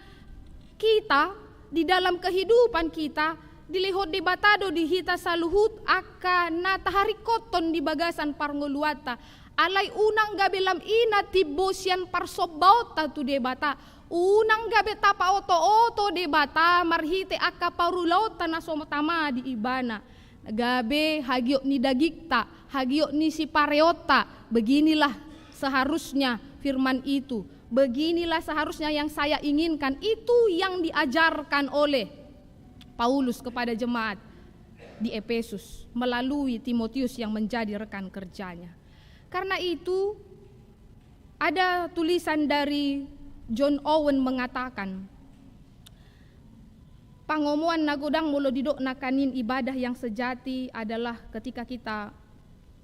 kita, di dalam kehidupan kita, dilehon Debata do di hita saluhut angka na taharingkothon di bagasan parngoluanta. Alai unang gabe lam i na timbo sian parsombaonta tu Debata. Unang gabe tapaoto-oto Debata marhite angka parulaonta na so tama di Ibana. Gabe hagiot ni dagingta, hagiot ni sipareonta, beginilah seharusnya firman itu. Beginilah seharusnya yang saya inginkan, itu yang diajarkan oleh Paulus kepada jemaat di Efesus melalui Timotius yang menjadi rekan kerjanya. Karena itu, ada tulisan dari John Owen mengatakan, pangomoan na godang molo didok nangkaning ibadah yang sejati adalah ketika kita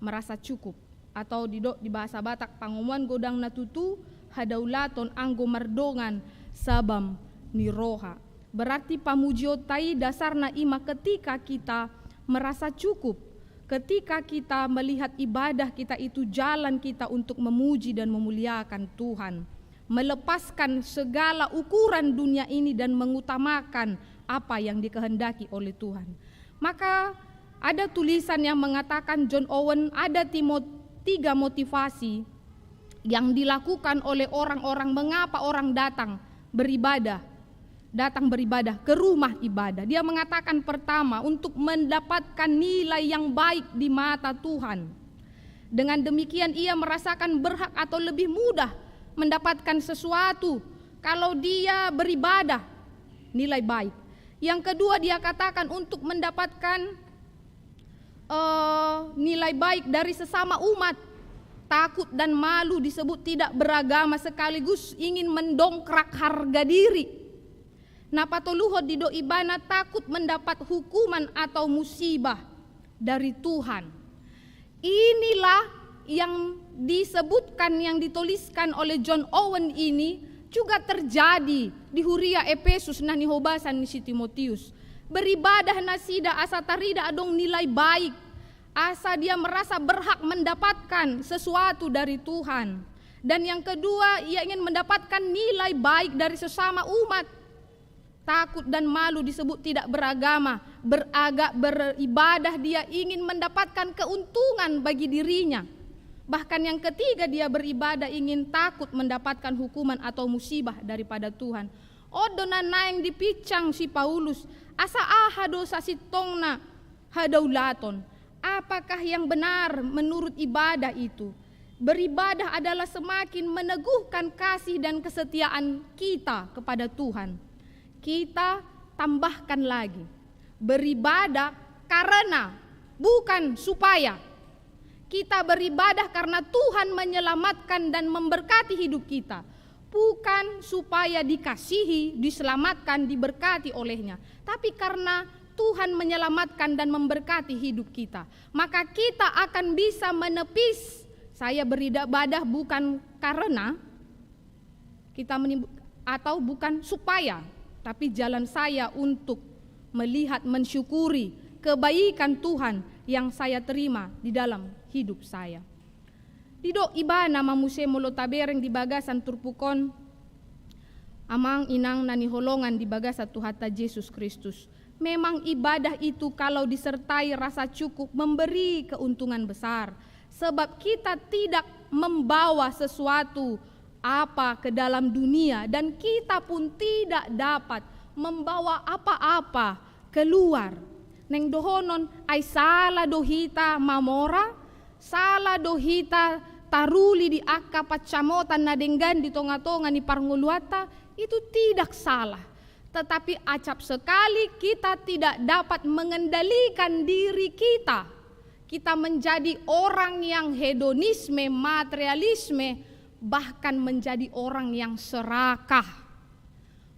merasa cukup. Atau didok di bahasa Batak, pangomoan godang na tutu hadaulaton anggo mardongan sabam ni roha. Berarti pamujionta i dasarna i ma ketika kita merasa cukup, ketika kita melihat ibadah kita itu jalan kita untuk memuji dan memuliakan Tuhan, melepaskan segala ukuran dunia ini dan mengutamakan apa yang dikehendaki oleh Tuhan. Maka ada tulisan yang mengatakan, John Owen, ada timo-, tiga motivasi yang dilakukan oleh orang-orang mengapa orang datang beribadah, datang beribadah ke rumah ibadah. Dia mengatakan, pertama, untuk mendapatkan nilai yang baik di mata Tuhan. Dengan demikian ia merasakan berhak atau lebih mudah mendapatkan sesuatu kalau dia beribadah, nilai baik. Yang kedua, dia katakan untuk mendapatkan, eh, nilai baik dari sesama umat. Takut dan malu disebut tidak beragama sekaligus ingin mendongkrak harga diri. Na patoluhon didok ibana takut mendapat hukuman atau musibah dari Tuhan. Inilah yang disebutkan, yang dituliskan oleh John Owen ini juga terjadi di huria Efesus na nihobasan ni si Timotius. Beribadah nasida asa tarida adong nilai baik, asa dia merasa berhak mendapatkan sesuatu dari Tuhan. Dan yang kedua, ia ingin mendapatkan nilai baik dari sesama umat. Takut dan malu disebut tidak beragama. Beraga-, beribadah dia ingin mendapatkan keuntungan bagi dirinya. Bahkan yang ketiga, dia beribadah ingin takut mendapatkan hukuman atau musibah daripada Tuhan. On do na naeng dipinsang si Paulus, asa aha do sasintongna hadaulaton? Apakah yang benar menurut ibadah itu? Beribadah adalah semakin meneguhkan kasih dan kesetiaan kita kepada Tuhan. Kita tambahkan lagi, beribadah karena, bukan supaya. Kita beribadah karena Tuhan menyelamatkan dan memberkati hidup kita. Bukan supaya dikasihi, diselamatkan, diberkati olehnya, tapi karena Tuhan menyelamatkan dan memberkati hidup kita. Maka kita akan bisa menepis, saya beribadah bukan karena kita menimbu-, atau bukan supaya, tapi jalan saya untuk melihat, mensyukuri kebaikan Tuhan yang saya terima di dalam hidup saya. Didok ibana ma muse molo tabereng di bagasan turpuk on, amang inang na hinaholongan di bagasan Tuhanta Jesus Kristus. Memang ibadah itu kalau disertai rasa cukup memberi keuntungan besar. Sebab kita tidak membawa sesuatu apa ke dalam dunia, dan kita pun tidak dapat membawa apa-apa keluar. Naeng dohonon, ai sala do hita mamora, sala do hita taruli di angka pansamotan na denggan di tonga-tonga ni parngoluanta, itu tidak salah. Tetapi acap sekali kita tidak dapat mengendalikan diri kita. Kita menjadi orang yang hedonisme, materialisme, bahkan menjadi orang yang serakah.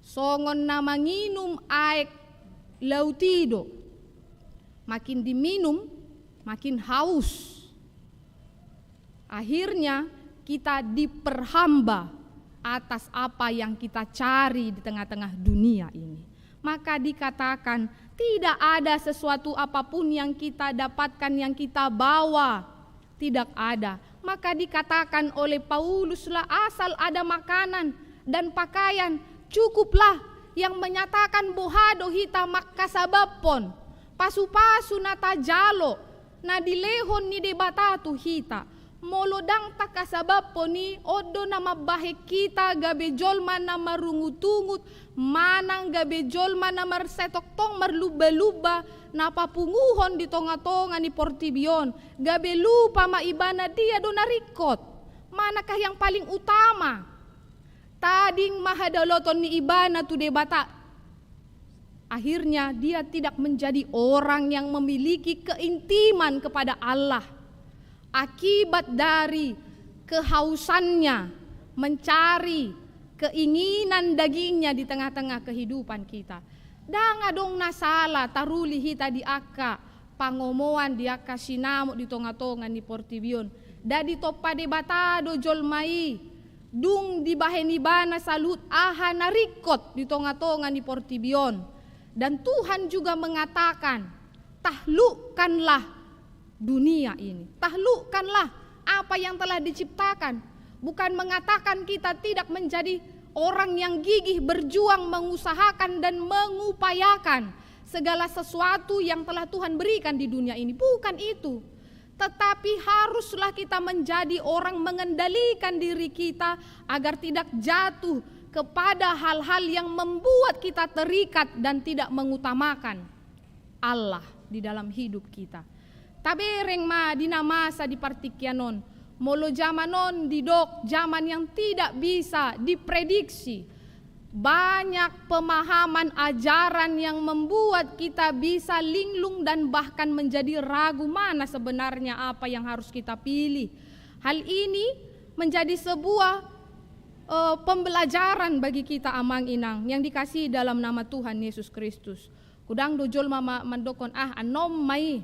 Songon na manginum aek laut i do. Makin diminum, makin haus. Akhirnya kita diperhamba atas apa yang kita cari di tengah-tengah dunia ini. Maka dikatakan, tidak ada sesuatu apapun yang kita dapatkan, yang kita bawa. Tidak ada. Maka dikatakan oleh Paulus, lah asal ada makanan dan pakaian, cukuplah. Yang menyatakan boha do hita mangkasabamhon pasu-pasu na tajalo, na dilehon ni Debata tu hita. Molo ndang tangkasabamhon i, on do na mambahen hita gabe jolma na marungut-ungut, manang gabe jolma na marsetongtong marlumba-lumba, na papunguhon di tonga-tonga ni portibi on. Gabe lupa ma ibana dia do na ringkot. Manakah yang paling utama? Tading ma hadaulaton ni ibana tu Debata. Akhirnya dia tidak menjadi orang yang memiliki keintiman kepada Allah. Akibat dari kehausannya mencari keinginan dagingnya di tengah-tengah kehidupan kita. Ndang adong na sala taruli hita di angka pangomoan, di angka sinamot di tonga-tonga ni portibi on. Nda ditompa Debata do jolma i, dung dibahen ibana saluhut aha na ringkot di tonga-tonga ni portibi on. Dan Tuhan juga mengatakan, taklukkanlah dunia ini. Taklukkanlah apa yang telah diciptakan. Bukan mengatakan kita tidak menjadi orang yang gigih berjuang, mengusahakan dan mengupayakan segala sesuatu yang telah Tuhan berikan di dunia ini. Bukan itu. Tetapi haruslah kita menjadi orang mengendalikan diri kita agar tidak jatuh kepada hal-hal yang membuat kita terikat dan tidak mengutamakan Allah di dalam hidup kita. Tabereng ma di na masa di partingkian on. Molo zaman on didok zaman yang tidak bisa diprediksi. Banyak pemahaman ajaran yang membuat kita bisa linglung dan bahkan menjadi ragu mana sebenarnya apa yang harus kita pilih. Hal ini menjadi sebuah, eh, pembelajaran bagi kita, amang inang yang dikasihi dalam nama Tuhan Yesus Kristus. Godang do jolma ma-, mandokkon, ah, annon ma i,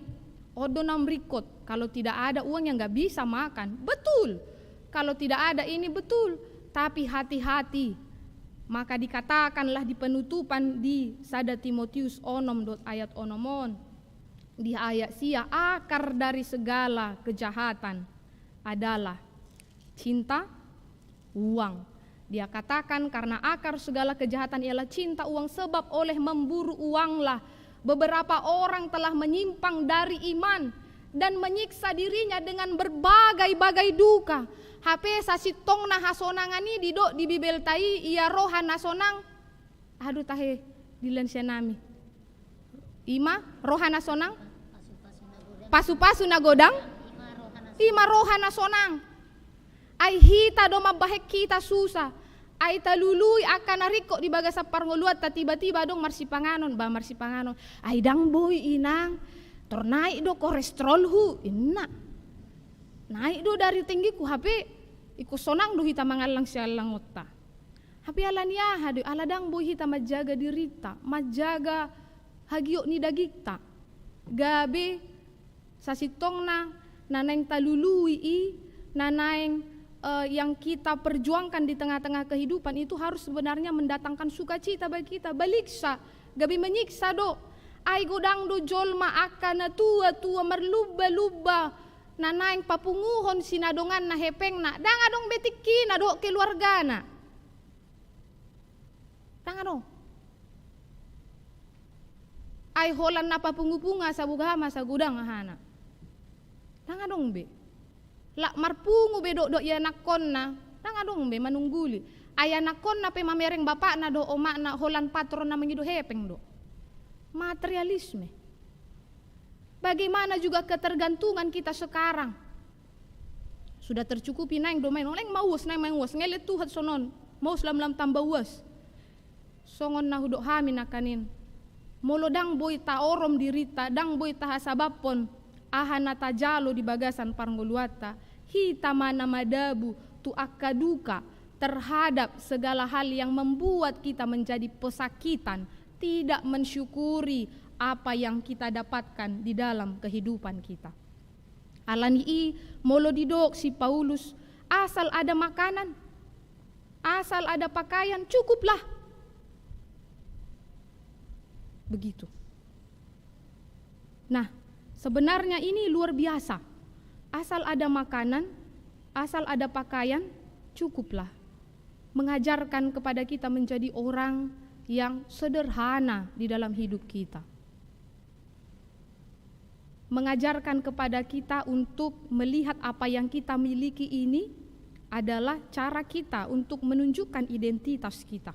on do na ringkot, kalau tidak ada uang ya nggak bisa makan. Betul. Kalau tidak ada ini, betul. Tapi hati-hati. Maka dikatakanlah di penutupan di sada Timotius onom dot ayat onom on. Di ayat sia, akar dari segala kejahatan adalah cinta uang. Dia katakan, karena akar segala kejahatan ialah cinta uang, sebab oleh memburu uanglah beberapa orang telah menyimpang dari iman dan menyiksa dirinya dengan berbagai-bagai duka. Hape sasintongna hasonangan i didok di Bibelta i, ia roha na sonang. Aha do tahe di lansia nami? Ima roha na sonang, pasu-pasu na godang, ima roha na sonang. Ai hita do mambahen hita susa. Ai talului angka na ringkot di bagasan parngoluanta, tiba-tiba adong marsipanganon, ba marsipanganon. Ai ndang boi inang, tor naik do kolesterolhu, inna. Naik do darah tinggiku, hape ingkon sonang do hita mangallang siallangonta. Hape ala ni aha do i? Ala ndang boi hita manjaga dirinta, manjaga hagiot ni dagingta. Gabe sasintongna na naeng talului i, na naeng, eh, yang kita perjuangkan di tengah-tengah kehidupan itu harus sebenarnya mendatangkan sukacita bagi kita. Baliksa, gabe menyiksa do. Ai godang do jolma angka na tua-tua marlumba-lumba, na naeng papunguhon sinadonganna hepengna, ndang adong be tingkina dohot keluargana. Ndang adong. Ai holan na papungu-pungu asa boha ma asa godang ahana. Ndang adong be. Lak marpungu be dohot-dohot ianakkonna, ndang adong be manungguli. Ai anakkonna pe mamereng bapakna dohot omakna holan patron na mangido hepeng do. Materialisme. Bagaimana juga ketergantungan kita sekarang? Sudah tercukupi, naeng do main, naeng ma uas, naeng ma uas, ngelek Tuhan sonon, maus lam-lam tamba uas. Songon na hudok hami nangkanin, molo ndang boi taorom dirinta, ndang boi tahasabaphon aha na tajalo di bagasan parngoluanta, hita ma na madabu tu angka duka terhadap segala hal yang membuat kita menjadi pesakitan, tidak mensyukuri apa yang kita dapatkan di dalam kehidupan kita. Ala ni i, molo didok si Paulus, asal ada makanan, asal ada pakaian, cukuplah. Begitu. Nah, sebenarnya ini luar biasa. Asal ada makanan, asal ada pakaian, cukuplah. Mengajarkan kepada kita menjadi orang yang sederhana di dalam hidup kita. Mengajarkan kepada kita untuk melihat apa yang kita miliki ini adalah cara kita untuk menunjukkan identitas kita.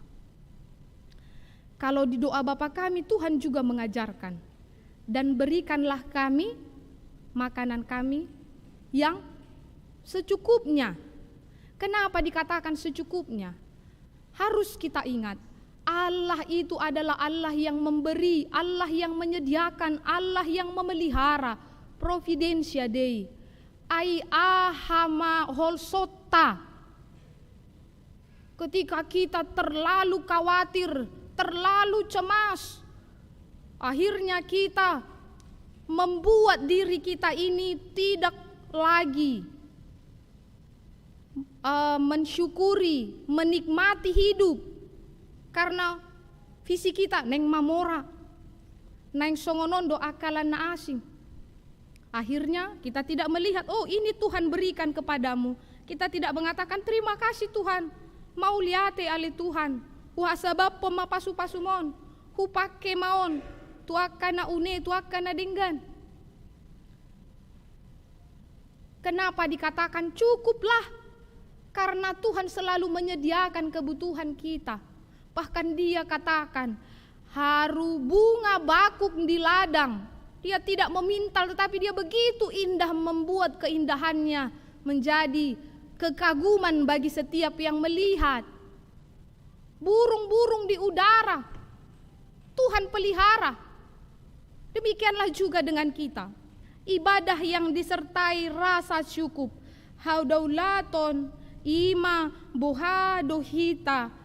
Kalau di doa Bapa kami, Tuhan juga mengajarkan, "Dan berikanlah kami makanan kami yang secukupnya." Kenapa dikatakan secukupnya? Harus kita ingat, Allah itu adalah Allah yang memberi, Allah yang menyediakan, Allah yang memelihara. Providentia Dei. Ai aha ma holsonta? Ketika kita terlalu khawatir, terlalu cemas, akhirnya kita membuat diri kita ini tidak lagi eh, mensyukuri, menikmati hidup. Karena fisik kita naeng mamora. Naeng songon on do angka na asing. Akhirnya kita tidak melihat, "Oh, ini Tuhan berikan kepadamu." Kita tidak mengatakan, "Terima kasih Tuhan. Mauliate ale Tuhan. Huhasabaphon ma pasu-pasum on. Hupangke ma on tu angka na une, tu angka na denggan." Kenapa dikatakan cukuplah? Karena Tuhan selalu menyediakan kebutuhan kita. Bahkan Dia katakan, "Haru bunga bakung di ladang." Dia tidak memintal, tetapi Dia begitu indah membuat keindahannya menjadi kekaguman bagi setiap yang melihat. Burung-burung di udara, Tuhan pelihara. Demikianlah juga dengan kita. Ibadah yang disertai rasa cukup. Hadaulaton, i ma boha do hita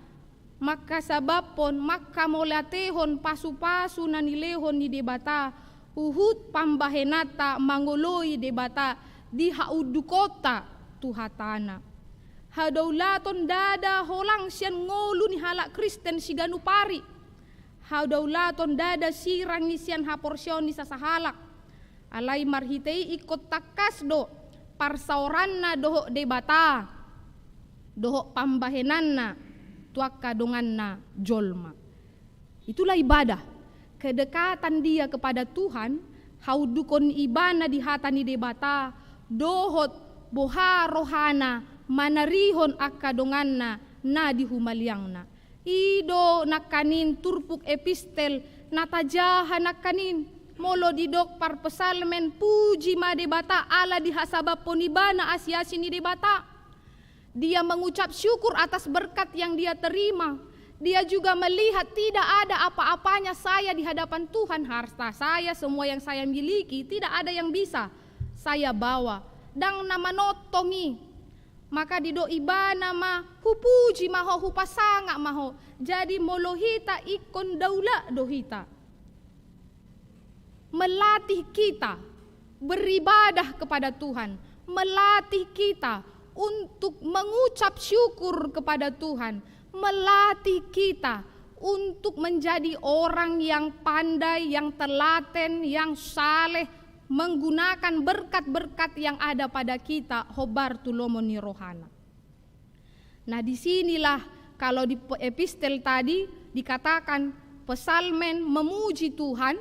mangkasabaphon, mangkamauliatehon pasu-pasu na nilehon ni Debata, huhut pambahenanta mangoloi Debata di haundukonta tu hatana. Hadaulaton ndada holang sian ngolu ni halak Kristen siganup ari. Hadaulaton ndada sirang i sian haporseaon ni sasahalak. Alai marhite i ingkon tangkas do parsaoranna dohot Debata, dohot pambahenanna tu angka donganna jolma. Itulah ibadah. Kedekatan dia kepada Tuhan haundukhon ibana di hata ni Debata, dohot boha rohana manarihon angka donganna na di humaliangna. I do nangkaning turpuk epistel na tajaha nangkaning, molo didok parpsalmen puji ma Debata ala dihasabamhon ibana asi-asi ni Debata. Dia mengucap syukur atas berkat yang dia terima. Dia juga melihat tidak ada apa-apanya saya di hadapan Tuhan, harta saya, semua yang saya miliki, tidak ada yang bisa saya bawa. Ndang na manongtong i. Maka didok ibana ma, hupuji ma ho, hupasangap ma ho. Jadi molo hita ingkon daula do hita. Melatih kita beribadah kepada Tuhan, melatih kita untuk mengucap syukur kepada Tuhan, melatih kita untuk menjadi orang yang pandai, yang telaten, yang saleh, menggunakan berkat-berkat yang ada pada kita, hombar tu lomo ni rohana. Nah, di sinilah kalau di pe-, epistel tadi dikatakan psalmen memuji Tuhan,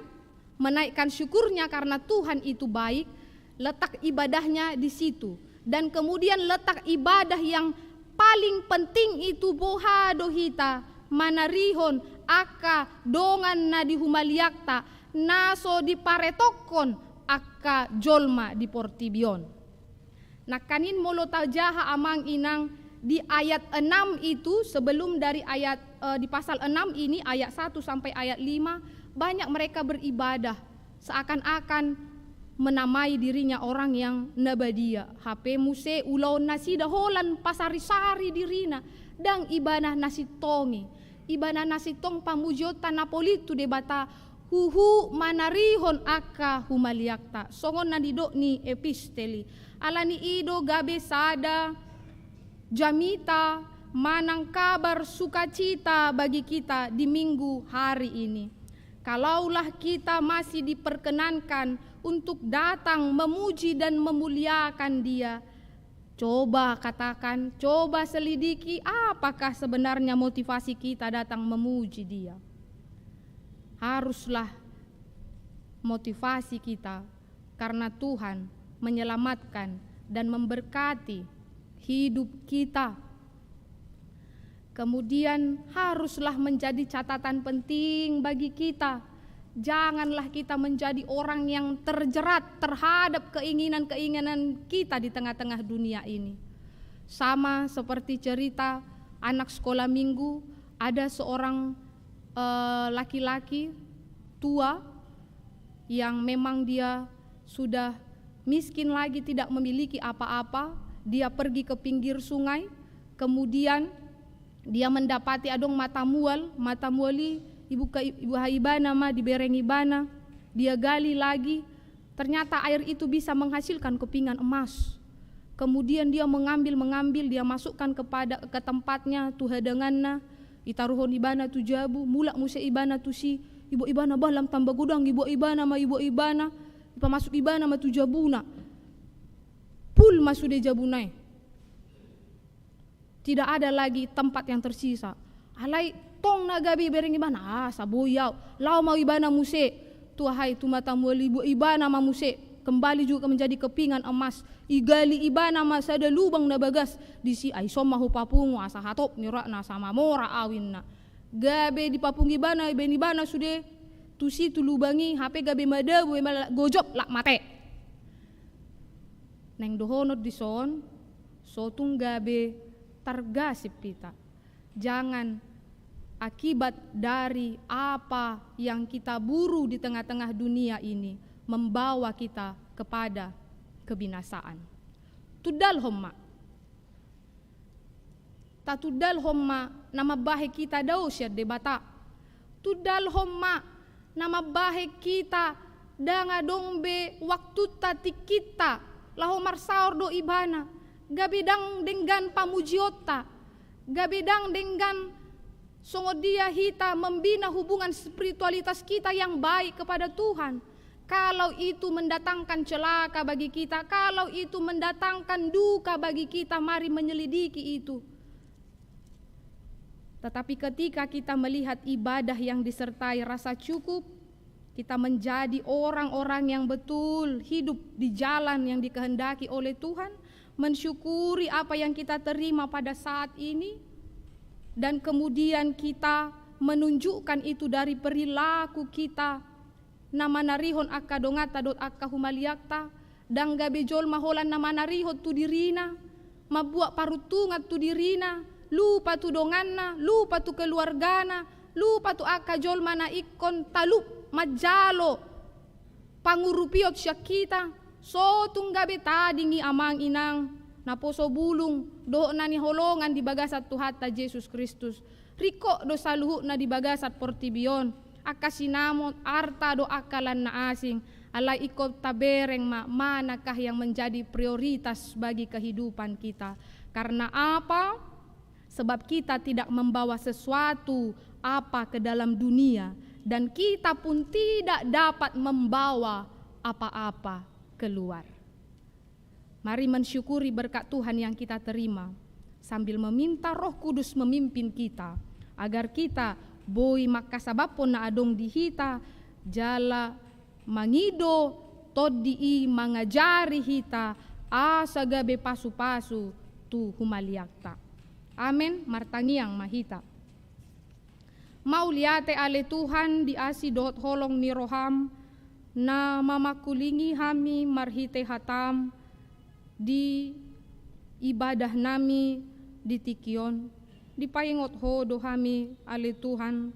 menaikkan syukurnya karena Tuhan itu baik, letak ibadahnya di situ. Dan kemudian letak ibadah yang paling penting itu boha do hita manarihon angka dongan na di humaliangta, na so diparetokkon angka jolma di portibi on. Nangkaning molo tajaha amang inang di ayat enam itu, sebelum dari ayat, eh, di pasal enam ini, ayat satu sampai ayat lima, banyak mereka beribadah seakan-akan menamai dirinya orang yang na badia. Hape muse ulaon nasida holan pasari-sari dirina, ndang ibana na sintong i. Ibana na sintong pamujionta na polin tu Debata, huhut manarihon angka humaliangta. Songon na nidok ni epistel i. Alani i do gabe sada jamita manang kabar sukacita bagi kita di minggu hari ini. Kalaulah kita masih diperkenankan untuk datang memuji dan memuliakan Dia, coba katakan, coba selidiki apakah sebenarnya motivasi kita datang memuji Dia. Haruslah motivasi kita karena Tuhan menyelamatkan dan memberkati hidup kita. Kemudian haruslah menjadi catatan penting bagi kita. Janganlah kita menjadi orang yang terjerat terhadap keinginan-keinginan kita di tengah-tengah dunia ini. Sama seperti cerita anak sekolah minggu, ada seorang, eh, laki-laki tua yang memang dia sudah miskin lagi, tidak memiliki apa-apa. Dia pergi ke pinggir sungai, kemudian dia mendapati adong mata mual, mata mual i dibuka, dibuha ibana ma, dibereng ibana, dia gali lagi, ternyata air itu bisa menghasilkan kepingan emas. Kemudian dia mengambil, mengambil, dia masukkan kepada, ke tempatnya, tu hadanganna, ditaruhon ibana tu jabu, mulak muse ibana tusi, dibuat ibana, bah, lam tamba godang, dibuat ibana ma, dibuat ibana, dipamasuk ibana ma tu jabuna. Pul ma sude jabuna i. Tidak ada lagi tempat yang tersisa. Alai tong na gabe dibereng ibana, ah, asa boi au. Laho ma ibana muse tu aha i, tu mata mual i, dibuat ibana ma muse, kembali juga menjadi kepingan emas. Digali ibana ma sada lubang na bagas, disi, ai ison ma hupapungu asa hatop ni rohakna, asa mamora au, ninna. Gabe dipapungu ibana, dibaen ibana sude tusi tu lubang i, hape gabe madabu, ima gojop, lak mate. Naeng dohonon dison, so tung gabe targasip hita. Jangan akibat dari apa yang kita buru di tengah-tengah dunia ini membawa kita kepada kebinasaan. Tundalhon ma. Tatundalhon ma na mambahen hita dao sian Debata. Tundalhon ma na mambahen hita ndang adong be waktunta, tingkinta, laho marsaor do ibana. Gabe ndang denggan pamujionta, gabe ndang denggan songon dia hita membina hubungan spiritualitas kita yang baik kepada Tuhan. Kalau itu mendatangkan celaka bagi kita, kalau itu mendatangkan duka bagi kita, mari menyelidiki itu. Tetapi ketika kita melihat ibadah yang disertai rasa cukup, Kita menjadi orang-orang yang betul hidup di jalan yang dikehendaki oleh Tuhan, mensyukuri apa yang kita terima pada saat ini, dan kemudian kita menunjukkan itu dari perilaku kita na manarihon angka donganta dohot angka humaliangta. Ndang gabe jolma holan na manarihon tu dirina, mambuat paruntungan tu dirina, lupa tu donganna, lupa tu keluargana, lupa tu angka jolma na ingkon talup manjalo pangurupion sian hita. So tung gabe tading i, amang inang, naposo bulung dohot na hinaholongan di bagasan Tuhanta Jesus Kristus. Ringkot do saluhutna di bagasan portibi on, angka sinamot, arta dohot angka lan na asing. Alai ingkon tabereng ma mana kah yang menjadi prioritas bagi kehidupan kita. Karena apa? Sebab kita tidak membawa sesuatu apa ke dalam dunia, dan kita pun tidak dapat membawa apa-apa keluar. Mari mensyukuri berkat Tuhan yang kita terima, sambil meminta Roh Kudus memimpin kita, agar kita boi mangkasabaphon na adong di hita, jala mangido Tondi i mangajari hita asa gabe pasu-pasu tu humaliangta. Amen. Martangiang ma hita. Mauliate ale Tuhan di asi dohot holong ni roham, na mamangkulingi hami marhite hatam di ibadah nami di tingki on. Dipaingot Ho do hami ale Tuhan,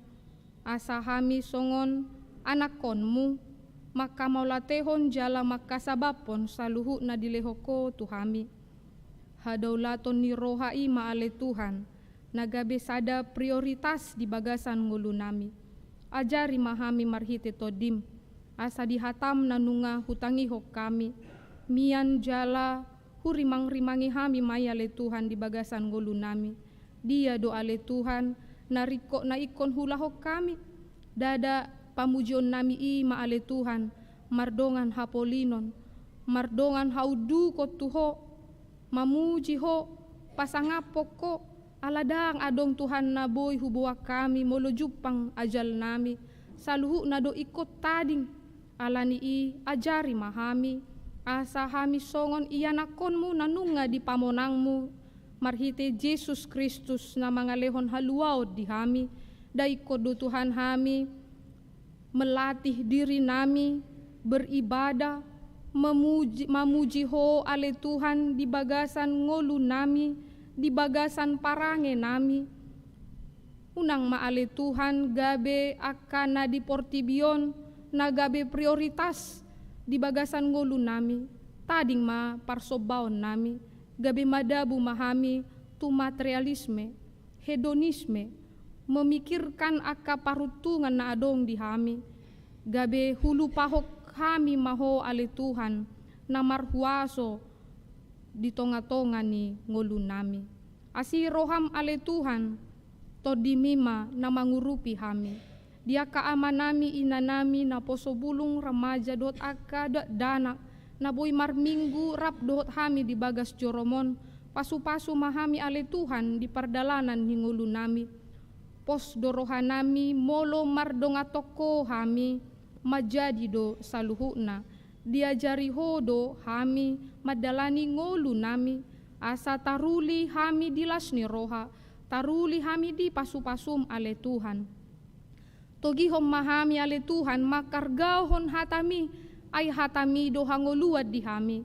asa hami songon anakkonmu, mangkamauliatehon jala mangkasabaphon saluhut na dilehon Ho tu hami. Hadaulaton ni roha i ma ale Tuhan, na gabe sada prioritas di bagasan ngolu nami. Ajari ma hami marhite Tondim, asa di hatam na nunga hutangihon hami, mian jala hurimang-rimangi hami ma i ale Tuhan di bagasan ngolu nami. Dia do ale Tuhan, na ringkot na ingkon huulahon hami? Ndada pamujion nami i ma ale Tuhan, mardongan hapolinon, mardongan haundukon tu Ho, mamuji Ho, pasangaphon Ho, ala ndang adong Tuhan na boi huboan hami molo jumpang ajal nami, saluhutna do ingkon tading. Alani i ajari ma hami, asa hami songon ianakkonmu na nunga dipamonangmu, marhite Jesus Kristus na mangalehon haluaon di hami. Nda ingkon do Tuhan hami melatih diri nami beribadah, memuji, mamuji Ho ale Tuhan di bagasan ngolu nami, di bagasan parange nami. Unang ma ale Tuhan gabe angka na di portibi on na gabe prioritas di bagasan ngolu nami. Tading ma parsombaon nami, gabe madabu ma hami tu materialisme, hedonisme, memikirkan angka paruntungan na adong di hami, gabe huulahon hami ma Ho ale Tuhan, na marhuaso di tonga-tonga ni ngolu nami. Asi roham ale Tuhan, Tondimi ma na mangurupi hami. Di angka ama nami, ina nami, naposo bulung, remaja dohot angka dakdanak na boi marminggu rap dohot hami di bagas jorom on, pasu-pasu ma hami ale Tuhan di pardalanan ni ngolu nami. Pos do roha nami molo mardongan tu Ho hami, manjadi do saluhutna. Diajari Ho do hami mandalani ngolu nami, asa taruli hami di las ni roha, taruli hami di pasu-pasum ale Tuhan. Togihon ma hami ale Tuhan mangkargahon hatami, ai hatami do hangoluan di hami.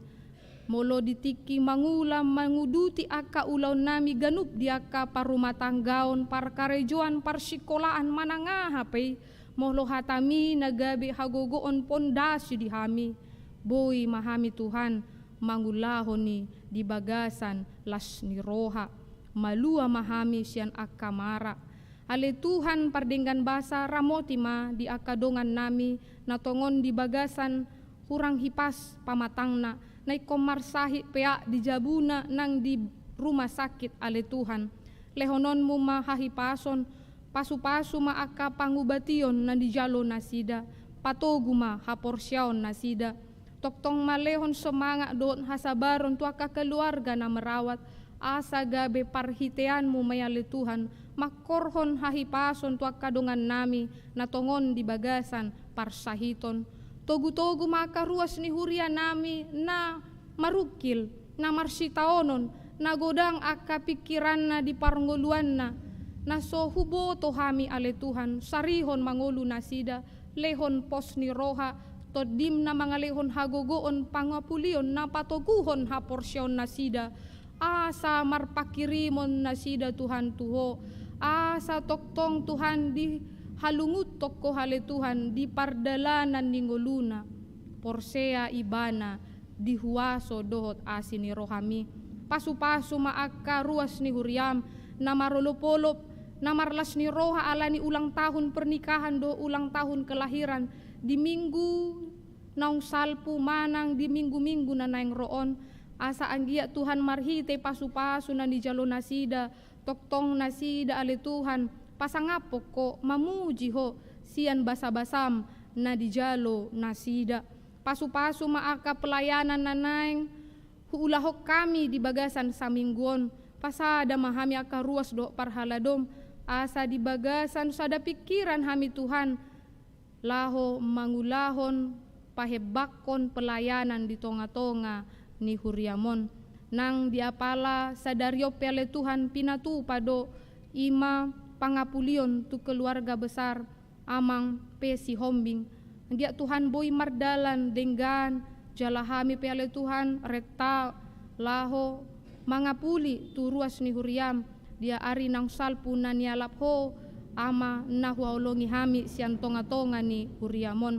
Molo di tingki mangula manguduti angka ulaon nami ganup di angka parumatanggaon, parkarejoan, parsikolaan manang aha pe i, molo hatami na gabe hagogoon pondasi di hami, boi ma hami Tuhan mangulahon i di bagasan las ni roha. Malua ma hami sian angka mara. Ale Tuhan pardenggan basa, ramoti ma di angka dongan nami na tongon di bagasan hurang hipas pamatangna, na ingkon marsahit peak di jabuna nang di rumah sakit ale Tuhan. Lehononmu ma hahipason, pasu-pasu ma angka pangubation na nijalo nasida, patogu ma haporseaon nasida. Tongtong ma lehon semangat dohot hasabaron tu angka keluarga na merawat, asa gabe parhiteanmu ma i ale Tuhan, mangkorhon hahipason tu angka dongan nami na tongon di bagasan parsahiton. Togu-togu ma angka ruas ni huria nami na marungkil, na marsitaonon, na godang angka pingkiranna di parngoluanna, na so huboto hami ale Tuhan, sarihon ma ngolu nasida, lehon pos ni roha, tondimna mangalehon hagogoon, pangapulion, na patoguhon haporseaon nasida, asa marpanghirimon nasida Tuhan tu Ho, asa tongtong Tuhan dihalungunhon Ho ale Tuhan di pardalanan ni ngoluna, porsea ibana di huaso dohot asi ni rohami. Pasu-pasu ma angka ruas ni huriam, na marolop-olop, na marlas ni roha ala ni ulang tahun pernikahan dohot ulang tahun kelahiran, di minggu naung salpu manang di minggu-minggu na naeng ro on, asa anggiat Tuhan marhite pasu-pasu na nijalo nasida, tongtong nasida ale Tuhan, pasangaphon Ho, mamuji Ho, sian basa-basam na dijalo nasida. Pasu-pasu ma angka pelayanan na naeng huulahon hami di bagasan saminggu on, pasada ma hami angka ruas dohot parhaladom, asa di bagasan sada pingkiran hami Tuhan, laho mangulahon pahembangkon pelayanan di tonga-tonga ni huriam on. Nang di apala sadari on pe ale Tuhan pinatupa do i ma pangapulion tu keluarga besar Amang P. Sihombing. Anggiat Tuhan boi mardalan denggan jala hami pe ale Tuhan renta laho mangapuli tu ruas ni huriam, di ari naung salpu na nialap Ho, Ama, na huhaholongi hami sian tonga-tonga ni huriam on.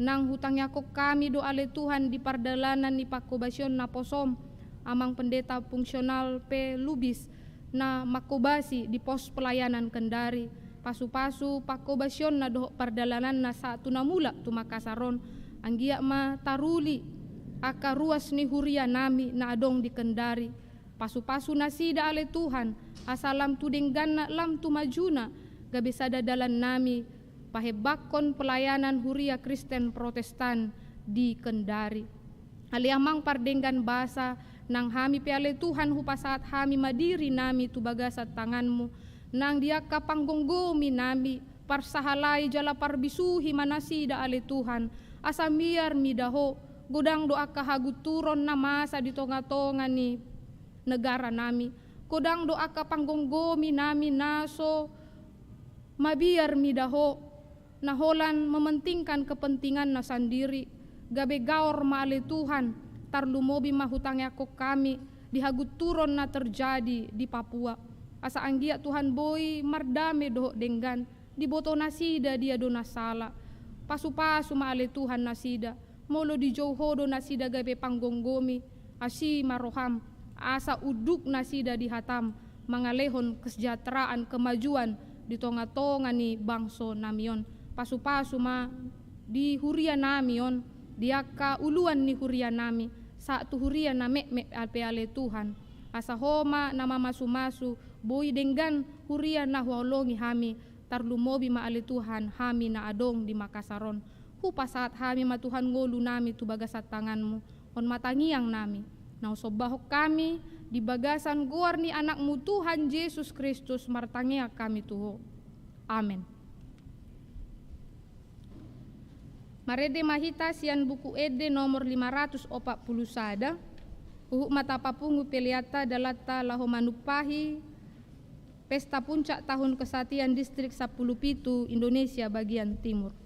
Nang hutangiangkon hami do ale Tuhan di pardalanan ni panghobasion naposom, Amang Pendeta Fungsional P. Lubis, na manghobasi di pos pelayanan Kendari, pasu-pasu panghobasionna dohot pardalananna sahat tu na mulak tu Makassar on, anggiat ma taruli angka ruas ni huria nami na adong di Kendari. Pasu-pasu nasida ale Tuhan, asa lam tu dengganna lam tu majuna, gabe sada dalan nami pahembangkon pelayanan huria Kristen Protestan di Kendari. Ale Amang pardenggan basa, nang hami pe ale Tuhan hupasahat hami ma diri nami tu bagasan tanganmu, nang di angka panggomgomi nami, parsahalai jala parbisuhi ma nasida ale Tuhan, asa miar mida Ho, godang do angka hagunturon na masa di tonga-tonga ni negara nami, godang do angka panggomgomi nami na so mabiar mida Ho, na holan mementingkan kepentinganna sandiri, gabe gaor ma ale Tuhan, tarlumobi ma hutangiangkon hami di hagunturon na terjadi di Papua. Asa anggiat Tuhan boi mardame dohot denggan, diboto nasida dia do na sala. Pasu-pasu ma ale Tuhan nasida, molo dijou Ho do nasida gabe panggomgomi, asi ma roham, asa unduk nasida di hatam, mangalehon kesejahteraan kemajuan di tonga-tonga ni bangso nami on. Pasu-pasu ma di huria nami on, di angka uluan ni huria nami, sahat tu huria na metmet pe ale Tuhan. Asa Ho ma na mamasu-masu, boi denggan huria na huhaholongi hami, tarlumobi ma ale Tuhan hami na adong di Makassar on. Hupasahat hami ma Tuhan ngolu nami tu bagasan tanganmu, on ma tangiang nami. Naung sombahon hami di bagasan goar ni Anakmu Tuhan Jesus Kristus martangiang hami tu Ho. Amen. Marende ma hita sian Buku Ende nomor lima ratus opat puluh sada. Huhut ma tapapungu peleanta dalanta laho manumpahi Pesta Puncak Tahun Kesatian Distrik Sampulu Pitu Indonesia Bagian Timur.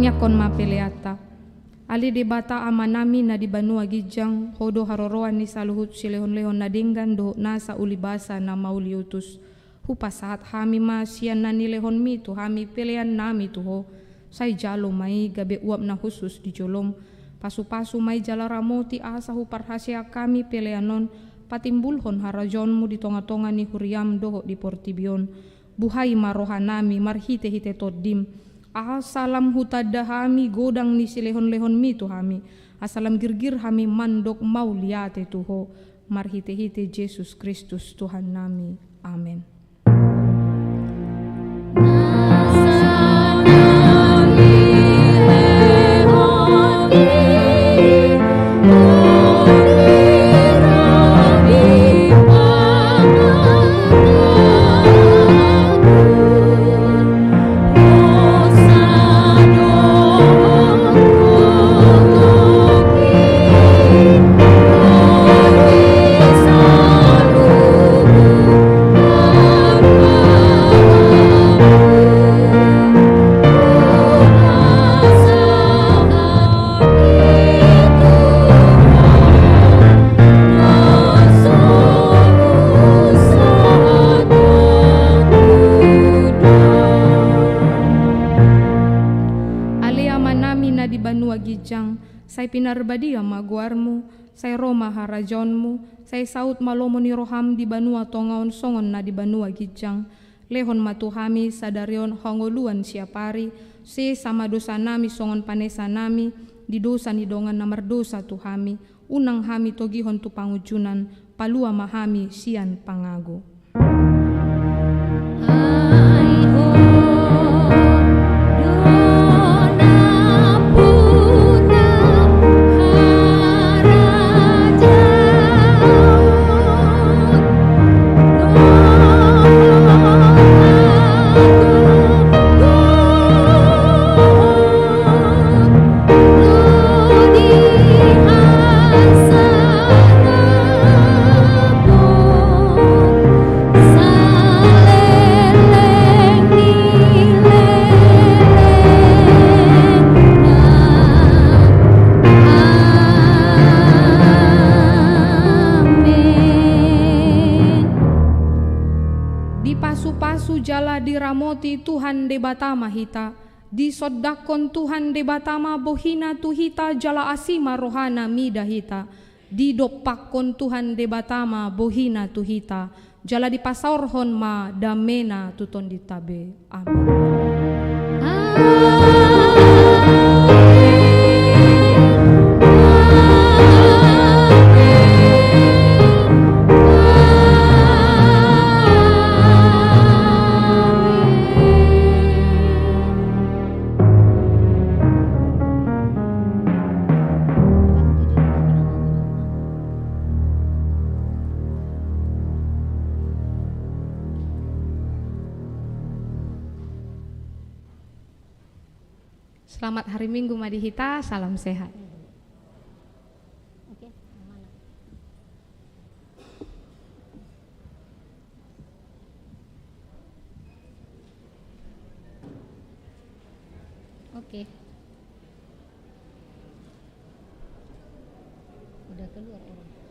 Tangiangkon ma peleanta. Ale Debata Amanami na di banua ginjang, Ho do haroroan ni saluhut silehonlehon na denggan dohot nasa ulibasa na mauliutus. Hupasahat hami ma sian na nilehonMi tu hami peleannami tu Ho. Sai jalo ma i gabe uap na hushus di jolom. Pasupasu ma i jala ramoti asa huparhaseang hami pelean on patimbulhon harajaonMu di tongatonga ni huriaM dohot di portibi on. Buhai ma rohanami marhitehite TondiM, asa lam hutanda hami godang ni silehonlehonMi tu hami, asa lam girgir hami mandok mauliate tu Ho, marhitehite Jesus Kristus Tuhannami. Amen. Ale Amanami na di banua ginjang, sai pinarbadia ma goarMu, sai ro ma harajaonMu, sai saut ma lomo ni rohaM di banua tonga on songon na di banua ginjang. Lehon ma tu hami sadari on hangoluan siapari, sesa ma dosanami songon panesanami di dosa ni dongan na mardosa tu hami, unang hami togihon tu pangunjunan, palua ma hami sian pangago. Dipasupasu jala diramoti Tuhan Debata ma hita. Disondangkon Tuhan Debata ma bohiNa tu hita jala asi ma rohaNa mida hita. Didompakkon Tuhan Debata ma bohiNa tu hita, jala dipasaorhon ma dameNa tu tondinta be. Amen. Selamat hari Minggu ma di hita, salam sehat. Oke, yang mana? Oke. Udah keluar orang.